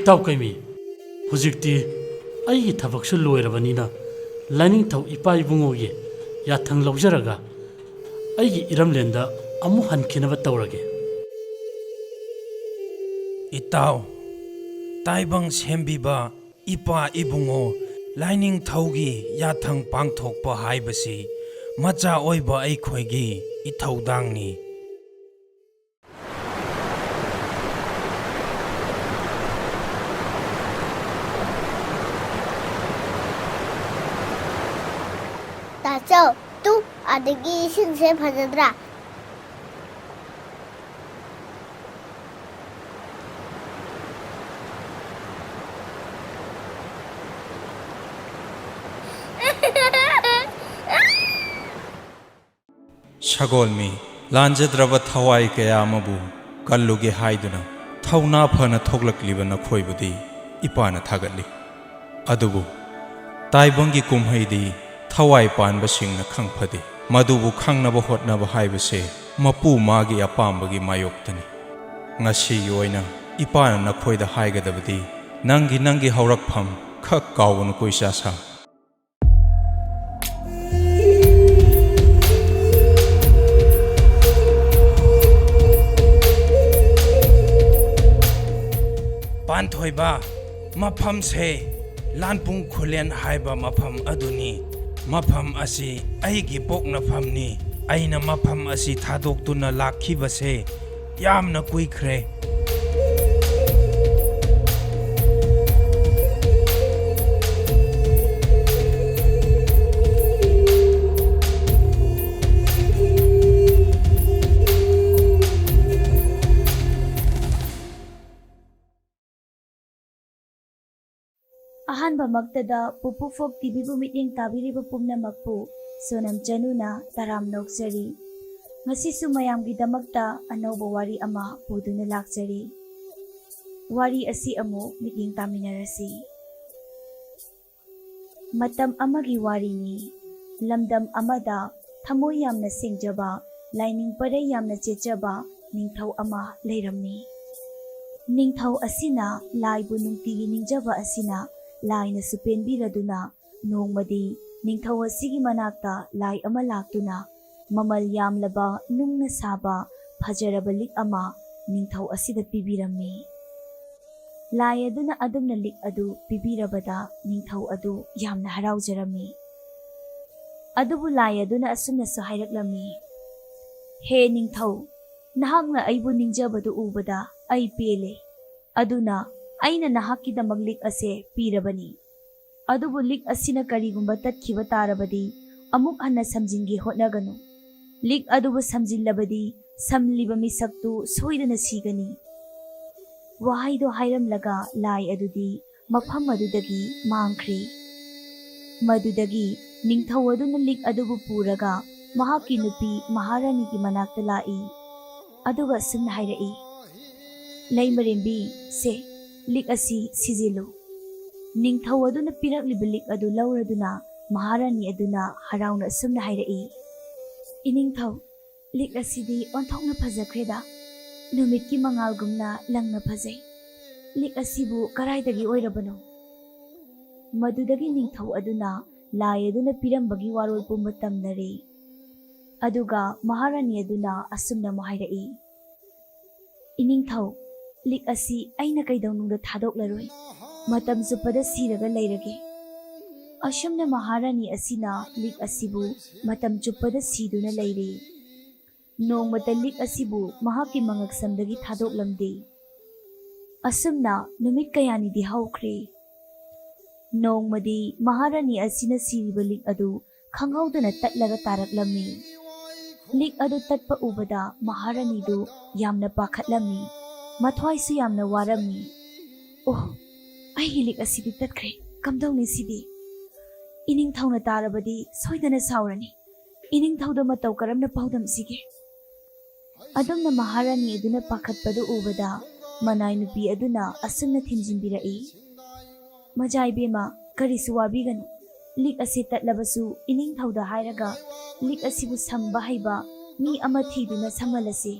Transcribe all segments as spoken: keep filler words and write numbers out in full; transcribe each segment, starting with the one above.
ꯏꯇꯥꯎ ꯀꯩꯃꯤ, ꯍꯧꯖꯤꯛꯇꯤ ꯑꯩꯒꯤ ꯊꯕꯛꯁꯨ ꯂꯣꯏꯔꯕꯅꯤꯅ, ꯂꯥꯏꯅꯤꯡꯊꯧ ꯏꯄꯥ ꯏꯕꯨꯡꯉꯣꯒꯤ ꯌꯥꯊꯪ ꯂꯧꯖꯔꯒ ꯑꯩꯒꯤ ꯏꯔꯝꯂꯦꯟꯗ ꯑꯃꯨꯛ ꯍꯟꯈꯤꯅꯕ ꯇꯧꯔꯒꯦ꯫ ꯏꯇꯥꯎ, ꯇꯥꯏꯕꯪ ꯁꯦꯝꯕꯤꯕ ꯏꯄꯥ ꯏꯕꯨꯡꯉꯣ ꯂꯥꯏꯅꯤꯡꯊꯧꯒꯤ ꯌꯥꯊꯪ ꯄꯥꯡꯊꯣꯛꯄ ꯍꯥꯏꯕꯁꯤ ꯃꯆꯥ ꯑꯣꯏꯕ ꯑꯩꯈꯣꯏꯒꯤ ꯏꯊꯧꯗꯥꯡꯅꯤ꯫ ꯇꯥꯆꯧ, ꯇꯨ, ꯑꯗꯒꯤ ꯏꯁꯤꯡꯁꯦ ꯐꯖꯗ꯭ꯔꯥ? ꯁꯒꯣꯜꯃꯤ, ꯂꯥꯟꯖꯗ꯭ꯔꯕ ꯊꯋꯥꯏ ꯀꯌꯥ ꯑꯃꯕꯨ ꯀꯜꯂꯨꯒꯦ ꯍꯥꯏꯗꯨꯅ ꯊꯧꯅꯥ ꯐꯅ ꯊꯣꯛꯂꯛꯂꯤꯕ ꯅꯈꯣꯏꯕꯨꯗꯤ ꯏꯄꯥꯅ ꯊꯥꯒꯠꯂꯤ꯫ ꯑꯗꯨꯕꯨ ꯇꯥꯏꯕꯪꯒꯤ ꯀꯨꯝꯍꯩꯗꯤ ꯊꯋꯥꯏ ꯄꯥꯟꯕꯁꯤꯡꯅ ꯈꯪꯐꯗꯦ꯫ ꯃꯗꯨꯕꯨ ꯈꯪꯅꯕ ꯍꯣꯠꯅꯕ ꯍꯥꯏꯕꯁꯦ ꯃꯄꯨ ꯃꯥꯒꯤ ꯑꯄꯥꯝꯕꯒꯤ ꯃꯥꯌꯣꯛꯇꯅꯤ꯫ ꯉꯁꯤꯒꯤ ꯑꯣꯏꯅ ꯏꯄꯥꯅ ꯅꯈꯣꯏꯗ ꯍꯥꯏꯒꯗꯕꯗꯤ, ꯅꯪꯒꯤ ꯅꯪꯒꯤ ꯍꯧꯔꯛꯐꯝ ꯈꯛ ꯀꯥꯎꯒꯅꯨꯀꯣ, ꯏꯆꯥꯁꯥ꯫ ꯄꯥꯟꯊꯣꯏꯕ, ꯃꯐꯝꯁꯦ ꯂꯥꯟꯄꯨꯡ ꯈꯨꯂꯦꯟ ꯍꯥꯏꯕ ꯃꯐꯝ ꯑꯗꯨꯅꯤ꯫ ꯃꯐꯝ ꯑꯁꯤ ꯑꯩꯒꯤ ꯄꯣꯛꯅꯐꯝꯅꯤ꯫ ꯑꯩꯅ ꯃꯐꯝ ꯑꯁꯤ ꯊꯥꯗꯣꯛꯇꯨꯅ ꯂꯥꯛꯈꯤꯕꯁꯦ ꯌꯥꯝꯅ ꯀꯨꯏꯈ꯭ꯔꯦ꯫ ꯑꯍꯥꯟꯕꯃꯛꯇꯗ ꯄꯨꯄꯨ ꯐꯣꯛ ꯇꯤꯚꯤꯕꯨ ꯃꯤꯠꯌꯦꯡ ꯇꯥꯕꯤꯔꯤꯕ ꯄꯨꯝꯅꯃꯛꯄꯨ ꯁꯣꯅꯝ ꯆꯅꯨꯅ ꯇꯔꯥꯝꯅ ꯑꯣꯛꯆꯔꯤ꯫ ꯉꯁꯤꯁꯨ ꯃꯌꯥꯝꯒꯤꯗꯃꯛꯇ ꯑꯅꯧꯕ ꯋꯥꯔꯤ ꯑꯃ ꯄꯨꯗꯨꯅ ꯂꯥꯛꯆꯔꯤ꯫ ꯋꯥꯔꯤ ꯑꯁꯤ ꯑꯃꯨꯛ ꯃꯤꯠꯌꯦꯡ ꯇꯥꯃꯤꯟꯅꯔꯁꯤ꯫ ꯃꯇꯝ ꯑꯃꯒꯤ ꯋꯥꯔꯤꯅꯤ꯫ ꯂꯝꯗꯝ ꯑꯃꯗ ꯊꯃꯣꯏ ꯌꯥꯝꯅ ꯁꯦꯡꯖꯕ, ꯂꯥꯏꯅꯤꯡ ꯄꯔꯩ ꯌꯥꯝꯅ ꯆꯦꯠꯆꯕ ꯅꯤꯡꯊꯧ ꯑꯃ ꯂꯩꯔꯝꯃꯤ꯫ ꯅꯤꯡꯊꯧ ꯑꯁꯤꯅ ꯂꯥꯏꯕꯨ ꯅꯨꯡꯇꯤꯒꯤ ꯅꯤꯡꯖꯕ ꯑꯁꯤꯅ ꯂꯥꯏꯅꯁꯨ ꯄꯦꯟꯕꯤꯔꯗꯨꯅ ꯅꯣꯡꯃꯗꯤ ꯅꯤꯡꯊꯧ ꯑꯁꯤꯒꯤ ꯃꯅꯥꯛꯇ ꯂꯥꯏ ꯑꯃ ꯂꯥꯛꯇꯨꯅ ꯃꯃꯜ ꯌꯥꯝꯂꯕ ꯅꯨꯡꯅ ꯁꯥꯕ ꯐꯖꯔꯕ ꯂꯤꯛ ꯑꯃ ꯅꯤꯡꯊꯧ ꯑꯁꯤꯗ ꯄꯤꯕꯤꯔꯝꯃꯤ꯫ ꯂꯥꯏ ꯑꯗꯨꯅ ꯑꯗꯨꯝꯅ ꯂꯤꯛ ꯑꯗꯨ ꯄꯤꯕꯤꯔꯕꯗ ꯅꯤꯡꯊꯧ ꯑꯗꯨ ꯌꯥꯝꯅ ꯍꯔꯥꯎꯖꯔꯝꯃꯤ꯫ ꯑꯗꯨꯕꯨ ꯂꯥꯏ ꯑꯗꯨꯅ ꯑꯁꯨꯝꯅꯁꯨ ꯍꯥꯏꯔꯛꯂꯝꯃꯤ, "ꯍꯦ ꯅꯤꯡꯊꯧ, ꯅꯍꯥꯛꯅ ꯑꯩꯕꯨ ꯅꯤꯡꯖꯕꯗꯨ ꯎꯕꯗ ꯑꯩ ꯄꯦꯜꯂꯦ꯫ ꯑꯗꯨꯅ ꯑꯩꯅ ꯅꯍꯥꯛꯀꯤꯗꯃꯛ ꯂꯤꯛ ꯑꯁꯦ ꯄꯤꯔꯕꯅꯤ꯫ ꯑꯗꯨꯕꯨ ꯂꯤꯛ ꯑꯁꯤꯅ ꯀꯔꯤꯒꯨꯝꯕ ꯇꯠꯈꯤꯕ ꯇꯥꯔꯕꯗꯤ ꯑꯃꯨꯛ ꯍꯟꯅ ꯁꯝꯖꯤꯟꯒꯦ ꯍꯣꯠꯅꯒꯅꯨ꯫ ꯂꯤꯛ ꯑꯗꯨꯕꯨ ꯁꯝꯖꯤꯜꯂꯕꯗꯤ ꯁꯝꯂꯤꯕ ꯃꯤꯁꯛꯇꯨ ꯁꯣꯏꯗꯅ ꯁꯤꯒꯅꯤ꯫" ꯋꯥꯍꯩꯗꯣ ꯍꯥꯏꯔꯝꯂꯒ ꯂꯥꯏ ꯑꯗꯨꯗꯤ ꯃꯐꯝ ꯑꯗꯨꯗꯒꯤ ꯃꯥꯡꯈ꯭ꯔꯦ꯫ ꯃꯗꯨꯗꯒꯤ ꯅꯤꯡꯊꯧ ꯑꯗꯨꯅ ꯂꯤꯛ ꯑꯗꯨꯕꯨ ꯄꯨꯔꯒ ꯃꯍꯥꯛꯀꯤ ꯅꯨꯄꯤ ꯃꯍꯥꯔꯥꯅꯤꯒꯤ ꯃꯅꯥꯛꯇ ꯂꯥꯛꯏ꯫ ꯑꯗꯨꯒ ꯑꯁꯨꯝꯅ ꯍꯥꯏꯔꯛꯏ, "ꯂꯩꯃꯔꯦꯝꯕꯤ, ꯁꯦ, ꯂꯤꯛ ꯑꯁꯤ ꯁꯤꯖꯤꯜꯂꯨ꯫" ꯅꯤꯡꯊꯧ ꯑꯗꯨꯅ ꯄꯤꯔꯛꯂꯤꯕ ꯂꯤꯛ ꯑꯗꯨ ꯂꯧꯔꯗꯨꯅ ꯃꯍꯥꯔꯥꯅꯤ ꯑꯗꯨꯅ ꯍꯔꯥꯎꯅ ꯑꯁꯨꯝꯅ ꯍꯥꯏꯔꯛꯏ, "ꯏꯅꯤꯡꯊꯧ, ꯂꯤꯛ ꯑꯁꯤꯗꯤ ꯑꯣꯟꯊꯣꯛꯅ ꯐꯖꯈ꯭ꯔꯦꯗ꯫ ꯅꯨꯃꯤꯠꯀꯤ ꯃꯉꯥꯜꯒꯨꯝꯅ ꯂꯪꯅ ꯐꯖꯩ꯫ ꯂꯤꯛ ꯑꯁꯤꯕꯨ ꯀꯔꯥꯏꯗꯒꯤ ꯑꯣꯏꯔꯕꯅꯣ?" ꯃꯗꯨꯗꯒꯤ ꯅꯤꯡꯊꯧ ꯑꯗꯨꯅ ꯂꯥꯏ ꯑꯗꯨꯅ ꯄꯤꯔꯝꯕꯒꯤ ꯋꯥꯔꯣꯜ ꯄꯨꯝꯕ ꯇꯝꯅꯔꯦ꯫ ꯑꯗꯨꯒ ꯃꯍꯥꯔꯥꯅꯤ ꯑꯗꯨꯅ ꯑꯁꯨꯝꯅ ꯑꯃꯨꯛ ꯍꯥꯏꯔꯛꯏ, "ꯏꯅꯤꯡꯊꯧ, ꯂꯤꯛ ꯑꯁꯤ ꯑꯩꯅ ꯀꯩꯗꯧꯅꯨꯡꯗ ꯊꯥꯗꯣꯛꯂꯔꯣꯏ꯫ ꯃꯇꯝ ꯆꯨꯞꯄꯗ ꯁꯤꯔꯒ ꯂꯩꯔꯒꯦ꯫" ꯑꯁꯨꯝꯅ ꯃꯍꯥꯔꯥꯅꯤ ꯑꯁꯤꯅ ꯂꯤꯛ ꯑꯁꯤꯕꯨ ꯃꯇꯝ ꯆꯨꯞꯄꯗ ꯁꯤꯗꯨꯅ ꯂꯩꯔꯦ꯫ ꯅꯣꯡꯃꯇ ꯂꯤꯛ ꯑꯁꯤꯕꯨ ꯃꯍꯥꯛꯀꯤ ꯃꯉꯛꯁꯝꯗꯒꯤ ꯊꯥꯗꯣꯛꯂꯝꯗꯦ꯫ ꯑꯁꯨꯝꯅ ꯅꯨꯃꯤꯠ ꯀꯌꯥꯅꯤꯗꯤ ꯍꯧꯈ꯭ꯔꯦ꯫ ꯅꯣꯡꯃꯗꯤ ꯃꯍꯥꯔꯥꯅꯤ ꯑꯁꯤꯅ ꯁꯤꯔꯤꯕ ꯂꯤꯛ ꯑꯗꯨ ꯈꯪꯍꯧꯗꯅ ꯇꯠꯂꯒ ꯇꯥꯔꯛꯂꯝꯃꯤ꯫ ꯂꯤꯛ ꯑꯗꯨ ꯇꯠꯄ ꯎꯕꯗ ꯃꯍꯥꯔꯥꯅꯤꯗꯨ ꯌꯥꯝꯅ ꯄꯥꯈꯠꯂꯝꯃꯤ꯫ ꯃꯊ꯭ꯋꯥꯏꯁꯨ ꯌꯥꯝꯅ ꯋꯥꯔꯝꯃꯤ꯫ "ꯑꯣ, ꯑꯩꯒꯤ ꯂꯤꯛ ꯑꯁꯤꯗꯤ ꯇꯠꯈ꯭ꯔꯦ꯫ ꯀꯝꯗꯧꯅꯤ ꯁꯤꯗꯤ? ꯏꯅꯤꯡꯊꯧꯅ ꯇꯥꯔꯕꯗꯤ ꯁꯣꯏꯗꯅ ꯁꯥꯎꯔꯅꯤ꯫ ꯏꯅꯤꯡꯊꯧꯗ ꯃꯇꯧ ꯀꯔꯝꯅ ꯄꯥꯎꯗꯝꯁꯤꯒꯦ?" ꯑꯗꯨꯝꯅ ꯃꯍꯥꯔꯥꯅꯤ ꯑꯗꯨꯅ ꯄꯥꯈꯠꯄꯗꯨ ꯎꯕꯗ ꯃꯅꯥꯏ ꯅꯨꯄꯤ ꯑꯗꯨꯅ ꯑꯁꯨꯝꯅ ꯊꯦꯝꯖꯤꯟꯕꯤꯔꯛꯏ, "ꯃꯖꯥ ꯏꯕꯦꯝꯃ, ꯀꯔꯤꯁꯨ ꯋꯥꯕꯤꯒꯅꯨ꯫ ꯂꯤꯛ ꯑꯁꯤ ꯇꯠꯂꯕꯁꯨ ꯏꯅꯤꯡꯊꯧꯗ ꯍꯥꯏꯔꯒ ꯂꯤꯛ ꯑꯁꯤꯕꯨ ꯁꯝꯕ ꯍꯩꯕ ꯃꯤ ꯑꯃ ꯊꯤꯗꯨꯅ ꯁꯝꯍꯜꯂꯁꯤ꯫"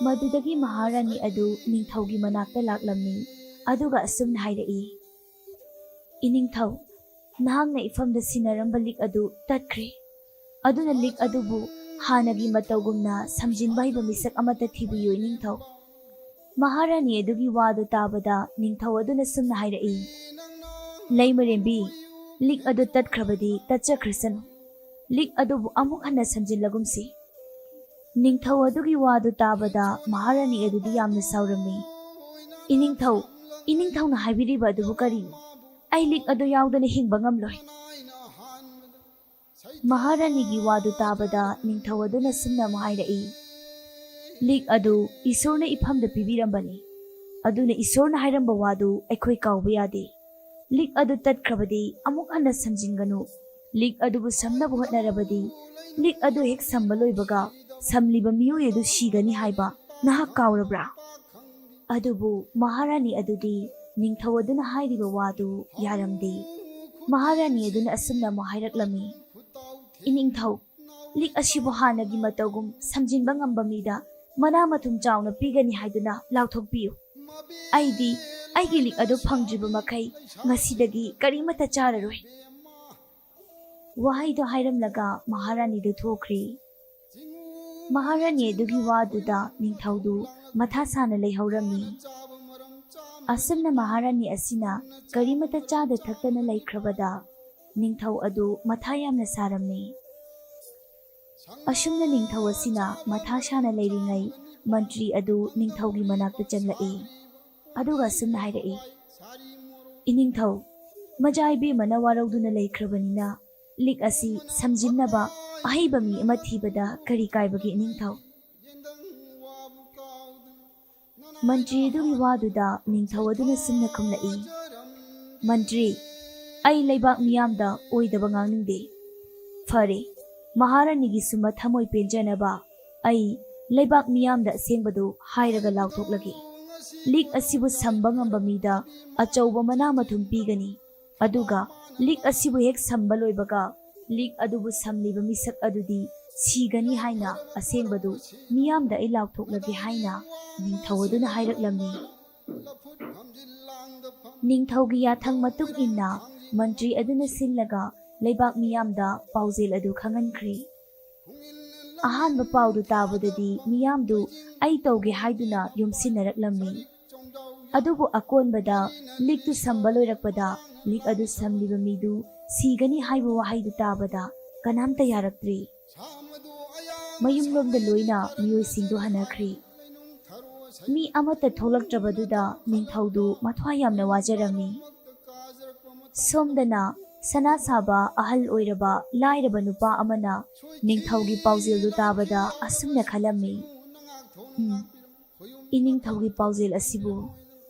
ꯃꯗꯨꯗꯒꯤ ꯃꯍꯥꯔꯥꯅꯤ ꯑꯗꯨ ꯅꯤꯡꯊꯧꯒꯤ ꯃꯅꯥꯛꯇ ꯂꯥꯛꯂꯝꯃꯤ, ꯑꯗꯨꯒ ꯑꯁꯨꯝꯅ ꯍꯥꯏꯔꯛꯏ, "ꯏꯅꯤꯡꯊꯧ, ꯅꯍꯥꯛꯅ ꯏꯐꯝꯗ ꯁꯤꯟꯅꯔꯝꯕ ꯂꯤꯛ ꯑꯗꯨ ꯇꯠꯈ꯭ꯔꯦ꯫ ꯑꯗꯨꯅ ꯂꯤꯛ ꯑꯗꯨꯕꯨ ꯍꯥꯟꯅꯒꯤ ꯃꯇꯧꯒꯨꯝꯅ ꯁꯝꯖꯤꯟꯕ ꯍꯩꯕ ꯃꯤꯁꯛ ꯑꯃꯠꯇ ꯊꯤꯕꯤꯌꯨ, ꯏꯅꯤꯡꯊꯧ"꯫ ꯃꯍꯥꯔꯥꯅꯤ ꯑꯗꯨꯒꯤ ꯋꯥꯗꯨ ꯇꯥꯕꯗ ꯅꯤꯡꯊꯧ ꯑꯗꯨꯅ ꯁꯨꯝꯅ ꯍꯥꯏꯔꯛꯏ, "ꯂꯩꯃꯔꯦꯝꯕꯤ, ꯂꯤꯛ ꯑꯗꯨ ꯇꯠꯈ꯭ꯔꯕꯗꯤ ꯇꯠꯆꯈ꯭ꯔꯁꯅꯨ꯫ ꯂꯤꯛ ꯑꯗꯨꯕꯨ ꯑꯃꯨꯛ ꯍꯟꯅ ꯁꯝꯖꯤꯜꯂꯒꯨꯝꯁꯤ"꯫ ꯅꯤꯡꯊꯧ ꯑꯗꯨꯒꯤ ꯋꯥꯗꯨ ꯇꯥꯕꯗ ꯃꯍꯥꯔꯥꯅꯤ ꯑꯗꯨꯗꯤ ꯌꯥꯝꯅ ꯁꯥꯎꯔꯝꯃꯤ꯫ "ꯏꯅꯤꯡꯊꯧ, ꯏꯅꯤꯡꯊꯧꯅ ꯍꯥꯏꯕꯤꯔꯤꯕ ꯑꯗꯨꯕꯨ ꯀꯔꯤꯅꯣ? ꯑꯩ ꯂꯤꯛ ꯑꯗꯨ ꯌꯥꯎꯗꯅ ꯍꯤꯡꯕ ꯉꯝꯂꯣꯏ"꯫ ꯃꯍꯥꯔꯥꯅꯤꯒꯤ ꯋꯥꯗꯨ ꯇꯥꯕꯗ ꯅꯤꯡꯊꯧ ꯑꯗꯨꯅ ꯁꯨꯝꯅ ꯑꯃꯨꯛ ꯍꯥꯏꯔꯛꯏ, "ꯂꯤꯛ ꯑꯗꯨ ꯏꯁꯣꯔꯅ ꯏꯐꯝꯗ ꯄꯤꯕꯤꯔꯝꯕꯅꯤ, ꯑꯗꯨꯅ ꯏꯁꯣꯔꯅ ꯍꯥꯏꯔꯝꯕ ꯋꯥꯗꯨ ꯑꯩꯈꯣꯏ ꯀꯥꯎꯕ ꯌꯥꯗꯦ꯫ ꯂꯤꯛ ꯑꯗꯨ ꯇꯠꯈ꯭ꯔꯕꯗꯤ ꯑꯃꯨꯛ ꯍꯟꯅ ꯁꯝꯖꯤꯟꯒꯅꯨ꯫ ꯂꯤꯛ ꯑꯗꯨꯕꯨ ꯁꯝꯅꯕ ꯍꯣꯠꯅꯔꯕꯗꯤ ꯂꯤꯛ ꯑꯗꯨ ꯍꯦꯛ ꯁꯝꯕ ꯂꯣꯏꯕꯒ ꯁꯝꯂꯤꯕ ꯃꯤꯑꯣꯏ ꯑꯗꯨ ꯁꯤꯒꯅꯤ ꯍꯥꯏꯕ ꯅꯍꯥꯛ ꯀꯥꯎꯔꯕ꯭ꯔꯥ?" ꯑꯗꯨꯕꯨ ꯃꯍꯥꯔꯥꯅꯤ ꯑꯗꯨꯗꯤ ꯅꯤꯡꯊꯧ ꯑꯗꯨꯅ ꯍꯥꯏꯔꯤꯕ ꯋꯥꯗꯨ ꯌꯥꯔꯝꯗꯦ꯫ ꯃꯍꯥꯔꯥꯅꯤ ꯑꯗꯨꯅ ꯑꯁꯨꯝꯅ ꯑꯃꯨꯛ ꯍꯥꯏꯔꯛꯂꯝꯃꯤ, "ꯏꯅꯤꯡꯊꯧ, ꯂꯤꯛ ꯑꯁꯤꯕꯨ ꯍꯥꯟꯅꯒꯤ ꯃꯇꯧꯒꯨꯝ ꯁꯝꯖꯤꯟꯕ ꯉꯝꯕ ꯃꯤꯗ ꯃꯅꯥ ꯃꯊꯨꯝ ꯆꯥꯎꯅ ꯄꯤꯒꯅꯤ ꯍꯥꯏꯗꯨꯅ ꯂꯥꯎꯊꯣꯛꯄꯤꯌꯨ꯫ ꯑꯩꯗꯤ ꯑꯩꯒꯤ ꯂꯤꯛ ꯑꯗꯨ ꯐꯪꯗ꯭ꯔꯤꯕ ꯃꯈꯩ ꯉꯁꯤꯗꯒꯤ ꯀꯔꯤꯃꯠꯇ ꯆꯥꯔꯔꯣꯏ"꯫ ꯋꯥꯍꯩꯗꯣ ꯍꯥꯏꯔꯝꯂꯒ ꯃꯍꯥꯔꯥꯅꯤꯗꯨ ꯊꯣꯛꯈ꯭ꯔꯤ꯫ ꯃꯍꯥꯔꯥꯅꯤ ꯑꯗꯨꯒꯤ ꯋꯥꯗꯨꯗ ꯅꯤꯡꯊꯧꯗꯨ ꯃꯊꯥ ꯁꯥꯅ ꯂꯩꯍꯧꯔꯝꯃꯤ꯫ ꯑꯁꯨꯝꯅ ꯃꯍꯥꯔꯥꯅꯤ ꯑꯁꯤꯅ ꯀꯔꯤꯃꯠꯇ ꯆꯥꯗ ꯊꯛꯇꯅ ꯂꯩꯈ꯭ꯔꯕꯗ ꯅꯤꯡꯊꯧ ꯑꯗꯨ ꯃꯊꯥ ꯌꯥꯝꯅ ꯁꯥꯔꯝꯃꯤ꯫ ꯑꯁꯨꯝꯅ ꯅꯤꯡꯊꯧ ꯑꯁꯤꯅ ꯃꯊꯥ ꯁꯥꯅ ꯂꯩꯔꯤꯉꯩ ꯃꯟꯇ꯭ꯔꯤ ꯑꯗꯨ ꯅꯤꯡꯊꯧꯒꯤ ꯃꯅꯥꯛꯇ ꯆꯪꯂꯛꯏ꯫ ꯑꯗꯨꯒ ꯑꯁꯨꯝꯅ ꯍꯥꯏꯔꯛꯏ, "ꯏꯅꯤꯡꯊꯧ, ꯃꯖꯥ ꯏꯕꯦꯝꯃꯅ ꯋꯥꯔꯧꯗꯨꯅ ꯂꯩꯈ꯭ꯔꯕꯅꯤꯅ ꯂꯤꯛ ꯑꯁꯤ ꯁꯝꯖꯤꯟꯅꯕ ꯑꯍꯩꯕ ꯃꯤ ꯑꯃ ꯊꯤꯕꯗ ꯀꯔꯤ ꯀꯥꯏꯕꯒꯦ, ꯏꯅꯤꯡꯊꯧ?" ꯃꯟꯇ꯭ꯔꯤ ꯑꯗꯨꯒꯤ ꯋꯥꯗꯨꯗ ꯅꯤꯡꯊꯧ ꯑꯗꯨꯅ ꯁꯨꯝꯅ ꯈꯨꯝꯂꯛꯏ, "ꯃꯟꯇ꯭ꯔꯤ, ꯑꯩ ꯂꯩꯕꯥꯛ ꯃꯤꯌꯥꯝꯗ ꯑꯣꯏꯗꯕ ꯉꯥꯡꯅꯤꯡꯗꯦ꯫ ꯐꯔꯦ, ꯃꯍꯥꯔꯥꯅꯤꯒꯤꯁꯨ ꯃꯊꯃꯣꯏ ꯄꯦꯟꯖꯅꯕ ꯑꯩ ꯂꯩꯕꯥꯛ ꯃꯤꯌꯥꯝꯗ ꯑꯁꯦꯡꯕꯗꯨ ꯍꯥꯏꯔꯒ ꯂꯥꯎꯊꯣꯛꯂꯒꯦ꯫ ꯂꯤꯛ ꯑꯁꯤꯕꯨ ꯁꯝꯕ ꯉꯝꯕ ꯃꯤꯗ ꯑꯆꯧꯕ ꯃꯅꯥ ꯃꯊꯨꯝ ꯄꯤꯒꯅꯤ꯫ ꯑꯗꯨꯒ ꯂꯤꯛ ꯑꯁꯤꯕꯨ ꯍꯦꯛ ꯁꯝꯕ ꯂꯣꯏꯕꯒ ꯂꯤꯛ ꯑꯗꯨꯕꯨ ꯁꯝꯂꯤꯕ ꯃꯤꯁꯛ ꯑꯗꯨꯗꯤ ꯁꯤꯒꯅꯤ ꯍꯥꯏꯅ ꯑꯁꯦꯡꯕꯗꯨ ꯃꯤꯌꯥꯝꯗ ꯑꯩ ꯂꯥꯎꯊꯣꯛꯂꯒꯦ ꯍꯥꯏꯅ ꯅꯤꯡꯊꯧ ꯑꯗꯨꯅ ꯍꯥꯏꯔꯛꯂꯝꯃꯤ꯫ ꯅꯤꯡꯊꯧꯒꯤ ꯌꯥꯊꯪ ꯃꯇꯨꯡ ꯏꯟꯅ ꯃꯟꯇ꯭ꯔꯤ ꯑꯗꯨꯅ ꯁꯤꯜꯂꯒ ꯂꯩꯕꯥꯛ ꯃꯤꯌꯥꯝꯗ ꯄꯥꯎꯖꯦꯜ ꯑꯗꯨ ꯈꯪꯍꯟꯈ꯭ꯔꯦ꯫ ꯑꯍꯥꯟꯕ ꯄꯥꯎꯗꯨ ꯇꯥꯕꯗꯗꯤ ꯃꯤꯌꯥꯝꯗꯨ ꯑꯩ ꯇꯧꯒꯦ ꯍꯥꯏꯗꯨꯅ ꯌꯣꯝꯁꯤꯟꯅꯔꯛꯂꯝꯃꯤ꯫ ꯑꯗꯨꯕꯨ ꯑꯀꯣꯟꯕꯗ ꯂꯤꯛꯇꯨ ꯁꯝꯕ ꯂꯣꯏꯔꯛꯄꯗ ꯂꯤꯛ ꯑꯗꯨ ꯁꯝꯂꯤꯕ ꯃꯤꯗꯨ ꯁꯤꯒꯅꯤ ꯍꯥꯏꯕ ꯋꯥꯍꯩꯗꯨ ꯇꯥꯕꯗ ꯀꯅꯥꯝꯇ ꯌꯥꯔꯛꯇ꯭ꯔꯤ꯫ ꯃꯌꯨꯝꯂꯣꯝꯗ ꯂꯣꯏꯅ ꯃꯤꯑꯣꯏꯁꯤꯡꯗꯨ ꯍꯟꯅꯈ꯭ꯔꯤ꯫ ꯃꯤ ꯑꯃꯠꯇ ꯊꯣꯛꯂꯛꯇ꯭ꯔꯕꯗꯨꯗ ꯅꯤꯡꯊꯧꯗꯨ ꯃꯊ꯭ꯋꯥꯏ ꯌꯥꯝꯅ ꯋꯥꯖꯔꯝꯃꯤ꯫ ꯁꯣꯝꯗꯅ ꯁꯅꯥ ꯁꯥꯕ ꯑꯍꯜ ꯑꯣꯏꯔꯕ ꯂꯥꯏꯔꯕ ꯅꯨꯄꯥ ꯑꯃꯅ ꯅꯤꯡꯊꯧꯒꯤ ꯄꯥꯎꯖꯦꯜꯗꯨ ꯇꯥꯕꯗ ꯑꯁꯨꯝꯅ ꯈꯜꯂꯝꯃꯤ, "ꯎꯝ, ꯏꯅꯤꯡꯊꯧꯒꯤ ꯄꯥꯎꯖꯦꯜ ꯑꯁꯤꯕꯨ,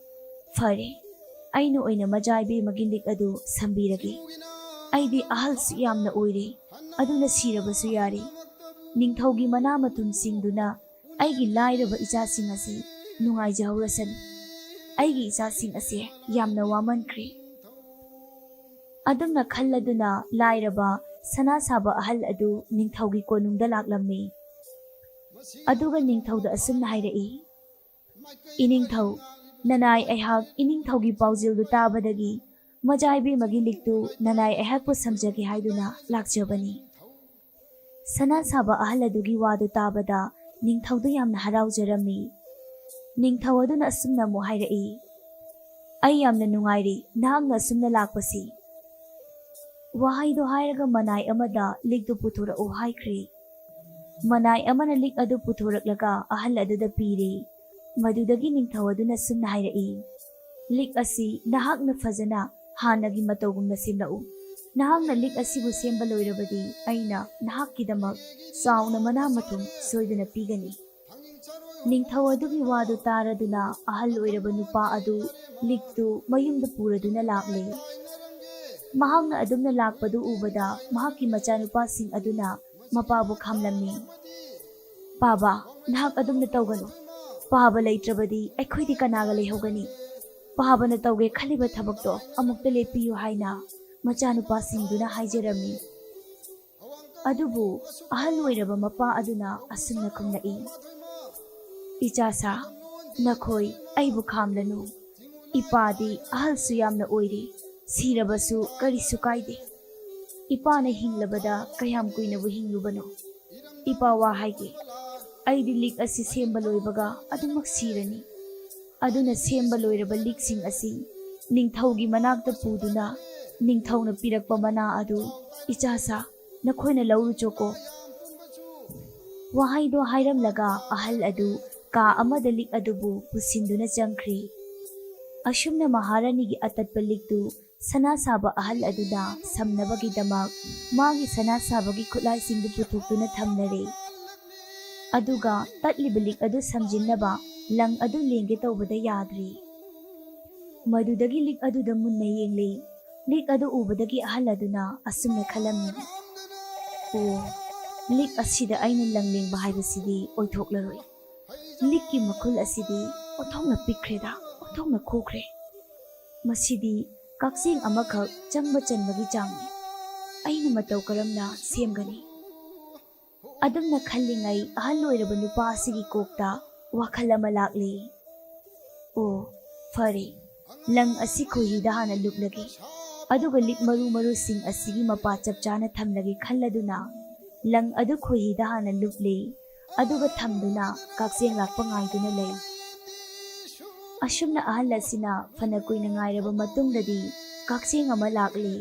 ꯐꯔꯦ, ꯑꯩꯅ ꯑꯣꯏꯅ ꯃꯖꯥ ꯏꯕꯦꯝꯃꯒꯤ ꯂꯤꯛ ꯑꯗꯨ ꯁꯝꯕꯤꯔꯒꯦ꯫ ꯑꯩꯗꯤ ꯑꯍꯜꯁꯨ ꯌꯥꯝꯅ ꯑꯣꯏꯔꯦ, ꯑꯗꯨꯅ ꯁꯤꯔꯕꯁꯨ ꯌꯥꯔꯦ꯫ ꯅꯤꯡꯊꯧꯒꯤ ꯃꯅꯥ ꯃꯊꯨꯝꯁꯤꯡꯗꯨꯅ ꯑꯩꯒꯤ ꯂꯥꯏꯔꯕ ꯏꯆꯥꯁꯤꯡ ꯑꯁꯤ ꯅꯨꯡꯉꯥꯏꯖꯍꯧꯔꯁꯅꯨ꯫ ꯑꯩꯒꯤ ꯏꯆꯥꯁꯤꯡ ꯑꯁꯦ ꯌꯥꯝꯅ ꯋꯥꯃꯟꯈ꯭ꯔꯦ"꯫ ꯑꯗꯨꯝꯅ ꯈꯜꯂꯗꯨꯅ ꯂꯥꯏꯔꯕ ꯁꯅꯥ ꯁꯥꯕ ꯑꯍꯜ ꯑꯗꯨ ꯅꯤꯡꯊꯧꯒꯤ ꯀꯣꯅꯨꯡꯗ ꯂꯥꯛꯂꯝꯃꯤ꯫ ꯑꯗꯨꯒ ꯅꯤꯡꯊꯧꯗ ꯑꯁꯨꯝꯅ ꯍꯥꯏꯔꯛꯏ, "ꯏꯅꯤꯡꯊꯧ, ꯅꯅꯥꯏ ꯑꯩꯍꯥꯛ ꯏꯅꯤꯡꯊꯧꯒꯤ ꯄꯥꯎꯖꯦꯜꯗꯨ ꯇꯥꯕꯗꯒꯤ ꯃꯖꯥ ꯏꯕꯦꯝꯃꯒꯤ ꯂꯤꯛꯇꯨ ꯅꯅꯥꯏ ꯑꯩꯍꯥꯛꯄꯨ ꯁꯝꯖꯒꯦ ꯍꯥꯏꯗꯨꯅ ꯂꯥꯛꯆꯕꯅꯤ"꯫ ꯁꯅꯥ ꯁꯥꯕ ꯑꯍꯜ ꯑꯗꯨꯒꯤ ꯋꯥꯗꯨ ꯇꯥꯕꯗ ꯅꯤꯡꯊꯧꯗꯨ ꯌꯥꯝꯅ ꯍꯔꯥꯎꯖꯔꯝꯃꯤ꯫ ꯅꯤꯡꯊꯧ ꯑꯗꯨꯅ ꯑꯁꯨꯝꯅ ꯑꯃꯨꯛ ꯍꯥꯏꯔꯛꯏ, "ꯑꯩ ꯌꯥꯝꯅ ꯅꯨꯡꯉꯥꯏꯔꯤ ꯅꯍꯥꯛꯅ ꯑꯁꯨꯝꯅ ꯂꯥꯛꯄꯁꯤ"꯫ ꯋꯥꯍꯩꯗꯨ ꯍꯥꯏꯔꯒ ꯃꯅꯥꯏ ꯑꯃꯗ ꯂꯤꯛꯇꯨ ꯄꯨꯊꯣꯔꯛꯎ ꯍꯥꯏꯈ꯭ꯔꯦ꯫ ꯃꯅꯥꯏ ꯑꯃꯅ ꯂꯤꯛ ꯑꯗꯨ ꯄꯨꯊꯣꯔꯛꯂꯒ ꯑꯍꯜ ꯑꯗꯨꯗ ꯄꯤꯔꯦ꯫ ꯃꯗꯨꯗꯒꯤ ꯅꯤꯡꯊꯧ ꯑꯗꯨꯅ ꯁꯨꯝꯅ ꯍꯥꯏꯔꯛꯏ, "ꯂꯤꯛ ꯑꯁꯤ ꯅꯍꯥꯛꯅ ꯐꯖꯅ ꯍꯥꯟꯅꯒꯤ ꯃꯇꯧꯒꯨꯝꯅ ꯁꯦꯝꯂꯛꯎ꯫ ꯅꯍꯥꯛꯅ ꯂꯤꯛ ꯑꯁꯤꯕꯨ ꯁꯦꯝꯕ ꯂꯣꯏꯔꯕꯗꯤ ꯑꯩꯅ ꯅꯍꯥꯛꯀꯤꯗꯃꯛ ꯆꯥꯎꯅ ꯃꯅꯥ ꯃꯊꯨꯝ ꯁꯣꯏꯗꯅ ꯄꯤꯒꯅꯤ"꯫ ꯅꯤꯡꯊꯧ ꯑꯗꯨꯒꯤ ꯋꯥꯗꯨ ꯇꯥꯔꯗꯨꯅ ꯑꯍꯜ ꯑꯣꯏꯔꯕ ꯅꯨꯄꯥ ꯑꯗꯨ ꯂꯤꯛꯇꯨ ꯃꯌꯨꯝꯗ ꯄꯨꯔꯗꯨꯅ ꯂꯥꯛꯂꯦ꯫ ꯃꯍꯥꯛꯅ ꯑꯗꯨꯝꯅ ꯂꯥꯛꯄꯗꯨ ꯎꯕꯗ ꯃꯍꯥꯛꯀꯤ ꯃꯆꯥꯅꯨꯄꯥꯁꯤꯡ ꯑꯗꯨꯅ ꯃꯄꯥꯕꯨ ꯈꯥꯝꯂꯝꯃꯤ꯫ "ꯄꯥꯕ, ꯅꯍꯥꯛ ꯑꯗꯨꯝꯅ ꯇꯧꯒꯅꯨ꯫ ꯄꯥꯕ ꯂꯩꯇ꯭ꯔꯕꯗꯤ ꯑꯩꯈꯣꯏꯗꯤ ꯀꯅꯥꯒ ꯂꯩꯍꯧꯒꯅꯤ? ꯄꯥꯕꯅ ꯇꯧꯒꯦ ꯈꯜꯂꯤꯕ ꯊꯕꯛꯇꯣ ꯑꯃꯨꯛꯇ ꯂꯦꯞꯄꯤꯌꯨ" ꯍꯥꯏꯅ ꯃꯆꯥꯅꯨꯄꯥꯁꯤꯡꯗꯨꯅ ꯍꯥꯏꯖꯔꯝꯃꯤ꯫ ꯑꯗꯨꯕꯨ ꯑꯍꯜ ꯑꯣꯏꯔꯕ ꯃꯄꯥ ꯑꯗꯨꯅ ꯑꯁꯨꯝꯅ ꯈꯨꯝꯂꯛꯏ, "ꯏꯆꯥꯁꯥ, ꯅꯈꯣꯏ ꯑꯩꯕꯨ ꯈꯥꯝꯂꯅꯨ꯫ ꯏꯄꯥꯗꯤ ꯑꯍꯜꯁꯨ ꯌꯥꯝꯅ ꯑꯣꯏꯔꯦ, ꯁꯤꯔꯕꯁꯨ ꯀꯔꯤꯁꯨ ꯀꯥꯏꯗꯦ꯫ ꯏꯄꯥꯅ ꯍꯤꯡꯂꯕꯗ ꯀꯌꯥꯝ ꯀꯨꯏꯅꯕꯨ ꯍꯤꯡꯂꯨꯕꯅꯣ? ꯏꯄꯥ, ꯋꯥ ꯍꯥꯏꯒꯦ, ꯑꯩꯗꯤ ꯂꯤꯛ ꯑꯁꯤ ꯁꯦꯝꯕ ꯂꯣꯏꯕꯒ ꯑꯗꯨꯃꯛ ꯁꯤꯔꯅꯤ꯫ ꯑꯗꯨꯅ ꯁꯦꯝꯕ ꯂꯣꯏꯔꯕ ꯂꯤꯛꯁꯤꯡ ꯑꯁꯤ ꯅꯤꯡꯊꯧꯒꯤ ꯃꯅꯥꯛꯇ ꯄꯨꯗꯨꯅ ꯅꯤꯡꯊꯧꯅ ꯄꯤꯔꯛꯄ ꯃꯅꯥ ꯑꯗꯨ ꯏꯆꯥꯁꯥ ꯅꯈꯣꯏꯅ ꯂꯧꯔꯨꯆꯣꯀꯣ"꯫ ꯋꯥꯍꯩꯗꯣ ꯍꯥꯏꯔꯝꯂꯒ ꯑꯍꯜ ꯑꯗꯨ ꯀꯥ ꯑꯃꯗ ꯂꯤꯛ ꯑꯗꯨꯕꯨ ꯄꯨꯁꯤꯟꯗꯨꯅ ꯆꯪꯈ꯭ꯔꯦ꯫ ꯑꯁꯨꯝꯅ ꯃꯍꯥꯔꯥꯅꯤꯒꯤ ꯑꯇꯠꯄ ꯂꯤꯛꯇꯨ ꯁꯅꯥ ꯁꯥꯕ ꯑꯍꯜ ꯑꯗꯨꯅ ꯁꯝꯅꯕꯒꯤꯗꯃꯛ ꯃꯥꯒꯤ ꯁꯅꯥ ꯁꯥꯕꯒꯤ ꯈꯨꯠꯂꯥꯏꯁꯤꯡꯗꯨ ꯄꯨꯊꯣꯛꯇꯨꯅ ꯊꯝꯂꯔꯦ꯫ ꯑꯗꯨꯒ ꯇꯠꯂꯤꯕ ꯂꯤꯛ ꯑꯗꯨ ꯁꯝꯖꯤꯟꯅꯕ ꯂꯪ ꯑꯗꯨ ꯂꯦꯡꯒꯦ ꯇꯧꯕꯗ ꯌꯥꯗ꯭ꯔꯦ꯫ ꯃꯗꯨꯗꯒꯤ ꯂꯤꯛ ꯑꯗꯨꯗ ꯃꯨꯟꯅ ꯌꯦꯡꯂꯦ꯫ ꯂꯤꯛ ꯑꯗꯨ ꯎꯕꯗꯒꯤ ꯑꯍꯜ ꯑꯗꯨꯅ ꯑꯁꯨꯝꯅ ꯈꯜꯂꯝꯃꯤ, "ꯑꯣ, ꯂꯤꯛ ꯑꯁꯤꯗ ꯑꯩꯅ ꯂꯪ ꯂꯦꯡꯕ ꯍꯥꯏꯕꯁꯤꯗꯤ ꯑꯣꯏꯊꯣꯛꯂꯔꯣꯏ꯫ ꯂꯤꯛꯀꯤ ꯃꯈꯨꯜ ꯑꯁꯤꯗꯤ ꯑꯣꯟꯊꯣꯛꯅ ꯄꯤꯛꯈ꯭ꯔꯦꯗ, ꯑꯣꯟꯊꯣꯛꯅ ꯈꯨꯈ꯭ꯔꯦ꯫ ꯃꯁꯤꯗꯤ ꯀꯛꯆꯦꯡ ꯑꯃꯈꯛ ꯆꯪꯕ ꯆꯟꯕꯒꯤ ꯆꯥꯡꯅꯤ꯫ ꯑꯩꯅ ꯃꯇꯧ ꯀꯔꯝꯅ ꯁꯦꯝꯒꯅꯤ?" ꯑꯗꯨꯝꯅ ꯈꯜꯂꯤꯉꯩ ꯑꯍꯜ ꯑꯣꯏꯔꯕ ꯅꯨꯄꯥ ꯑꯁꯤꯒꯤ ꯀꯣꯛꯇ ꯋꯥꯈꯜ ꯑꯃ ꯂꯥꯛꯂꯤ꯫ "ꯑꯣ, ꯐꯔꯦ, ꯂꯪ ꯑꯁꯤ ꯈꯣꯏꯍꯤꯗ ꯍꯥꯟꯅ ꯂꯨꯞꯂꯒꯦ, ꯑꯗꯨꯒ ꯂꯤꯛ ꯃꯔꯨ ꯃꯔꯨꯁꯤꯡ ꯑꯁꯤꯒꯤ ꯃꯄꯥ ꯆꯞ ꯆꯥꯅ ꯊꯝꯂꯒꯦ" ꯈꯜꯂꯗꯨꯅ ꯂꯪ ꯑꯗꯨ ꯈꯣꯏꯍꯤꯗ ꯍꯥꯟꯅ ꯂꯨꯞꯂꯦ, ꯑꯗꯨꯒ ꯊꯝꯗꯨꯅ ꯀꯛꯆꯦꯡ ꯂꯥꯛꯄ ꯉꯥꯏꯗꯨꯅ ꯂꯩ꯫ ꯑꯁꯨꯝꯅ ꯑꯍꯜ ꯑꯁꯤꯅ ꯐꯅ ꯀꯨꯏꯅ ꯉꯥꯏꯔꯕ ꯃꯇꯨꯡꯗꯗꯤ ꯀꯛꯆꯦꯡ ꯑꯃ ꯂꯥꯛꯂꯦ꯫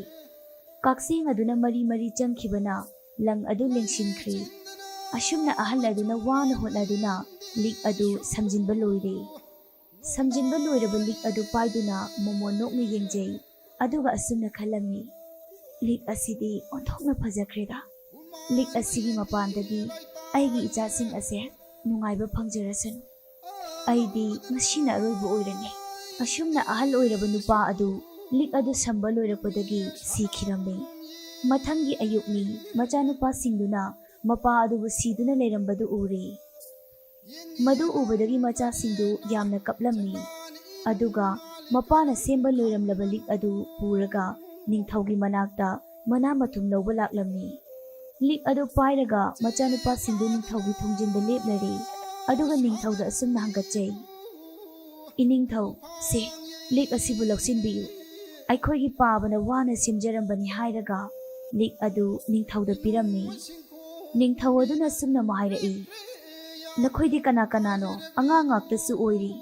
ꯀꯛꯆꯦꯡ ꯑꯗꯨꯅ ꯃꯔꯤ ꯃꯔꯤ ꯆꯪꯈꯤꯕꯅ ꯂꯪ ꯑꯗꯨ ꯂꯦꯡꯁꯤꯟꯈ꯭ꯔꯦ꯫ ꯑꯁꯨꯝꯅ ꯑꯍꯜ ꯑꯗꯨꯅ ꯋꯥꯅ ꯍꯣꯠꯅꯗꯨꯅ ꯂꯤꯛ ꯑꯗꯨ ꯁꯝꯖꯤꯟꯕ ꯂꯣꯏꯔꯦ꯫ ꯁꯝꯖꯤꯟꯕ ꯂꯣꯏꯔꯕ ꯂꯤꯛ ꯑꯗꯨ ꯄꯥꯏꯗꯨꯅ ꯃꯣꯃꯣꯟ ꯅꯣꯛꯅ ꯌꯦꯡꯖꯩ, ꯑꯗꯨꯒ ꯑꯁꯨꯝꯅ ꯈꯜꯂꯝꯃꯤ, "ꯂꯤꯛ ꯑꯁꯤꯗꯤ ꯑꯣꯟꯊꯣꯛꯅ ꯐꯖꯈ꯭ꯔꯦꯗ꯫ ꯂꯤꯛ ꯑꯁꯤꯒꯤ ꯃꯄꯥꯟꯗꯒꯤ ꯑꯩꯒꯤ ꯏꯆꯥꯁꯤꯡ ꯑꯁꯦ ꯅꯨꯡꯉꯥꯏꯕ ꯐꯪꯖꯔꯁꯅꯨ꯫ ꯑꯩꯗꯤ ꯉꯁꯤꯅ ꯑꯔꯣꯏꯕ ꯑꯣꯏꯔꯅꯤ"꯫ ꯑꯁꯨꯝꯅ ꯑꯍꯜ ꯑꯣꯏꯔꯕ ꯅꯨꯄꯥ ꯑꯗꯨ ꯂꯤꯛ ꯑꯗꯨ ꯁꯝꯕ ꯂꯣꯏꯔꯛꯄꯗꯒꯤ ꯁꯤꯈꯤꯔꯝꯃꯤ꯫ ꯃꯊꯪꯒꯤ ꯑꯌꯨꯛꯅꯤ, ꯃꯆꯥꯅꯨꯄꯥꯁꯤꯡꯗꯨꯅ ꯃꯄꯥ ꯑꯗꯨꯕꯨ ꯁꯤꯗꯨꯅ ꯂꯩꯔꯝꯕꯗꯨ ꯎꯔꯦ꯫ ꯃꯗꯨ ꯎꯕꯗꯒꯤ ꯃꯆꯥꯁꯤꯡꯗꯨ ꯌꯥꯝꯅ ꯀꯞꯂꯝꯃꯤ꯫ ꯑꯗꯨꯒ ꯃꯄꯥꯅ ꯁꯦꯝꯕ ꯂꯣꯏꯔꯝꯂꯕ ꯂꯤꯛ ꯑꯗꯨ ꯄꯨꯔꯒ ꯅꯤꯡꯊꯧꯒꯤ ꯃꯅꯥꯛꯇ ꯃꯅꯥ ꯃꯊꯨꯝ ꯂꯧꯕ ꯂꯥꯛꯂꯝꯃꯤ꯫ ꯂꯤꯛ ꯑꯗꯨ ꯄꯥꯏꯔꯒ ꯃꯆꯥꯅꯨꯄꯥꯁꯤꯡꯗꯨ ꯅꯤꯡꯊꯧꯒꯤ ꯊꯣꯡꯖꯤꯟꯗ ꯂꯦꯞꯂꯔꯦ꯫ ꯑꯗꯨꯒ ꯅꯤꯡꯊꯧꯗ ꯑꯁꯨꯝꯅ ꯍꯪꯒꯠꯆꯩ, "ꯏꯅꯤꯡꯊꯧ, ꯁꯦ, ꯂꯤꯛ ꯑꯁꯤꯕꯨ ꯂꯧꯁꯤꯟꯕꯤꯌꯨ꯫ ꯑꯩꯈꯣꯏꯒꯤ ꯄꯥꯕꯅ ꯋꯥꯅ ꯁꯦꯝꯖꯔꯝꯕꯅꯤ" ꯍꯥꯏꯔꯒ ꯂꯤꯛ ꯑꯗꯨ ꯅꯤꯡꯊꯧꯗ ꯄꯤꯔꯝꯃꯤ꯫ ꯅꯤꯡꯊꯧ ꯑꯗꯨꯅ ꯑꯁꯨꯝꯅ ꯑꯃꯨꯛ ꯍꯥꯏꯔꯛꯏ, "ꯅꯈꯣꯏꯗꯤ ꯀꯅꯥ ꯀꯅꯥꯅꯣ? ꯑꯉꯥꯡ ꯉꯥꯛꯇꯁꯨ ꯑꯣꯏꯔꯤ꯫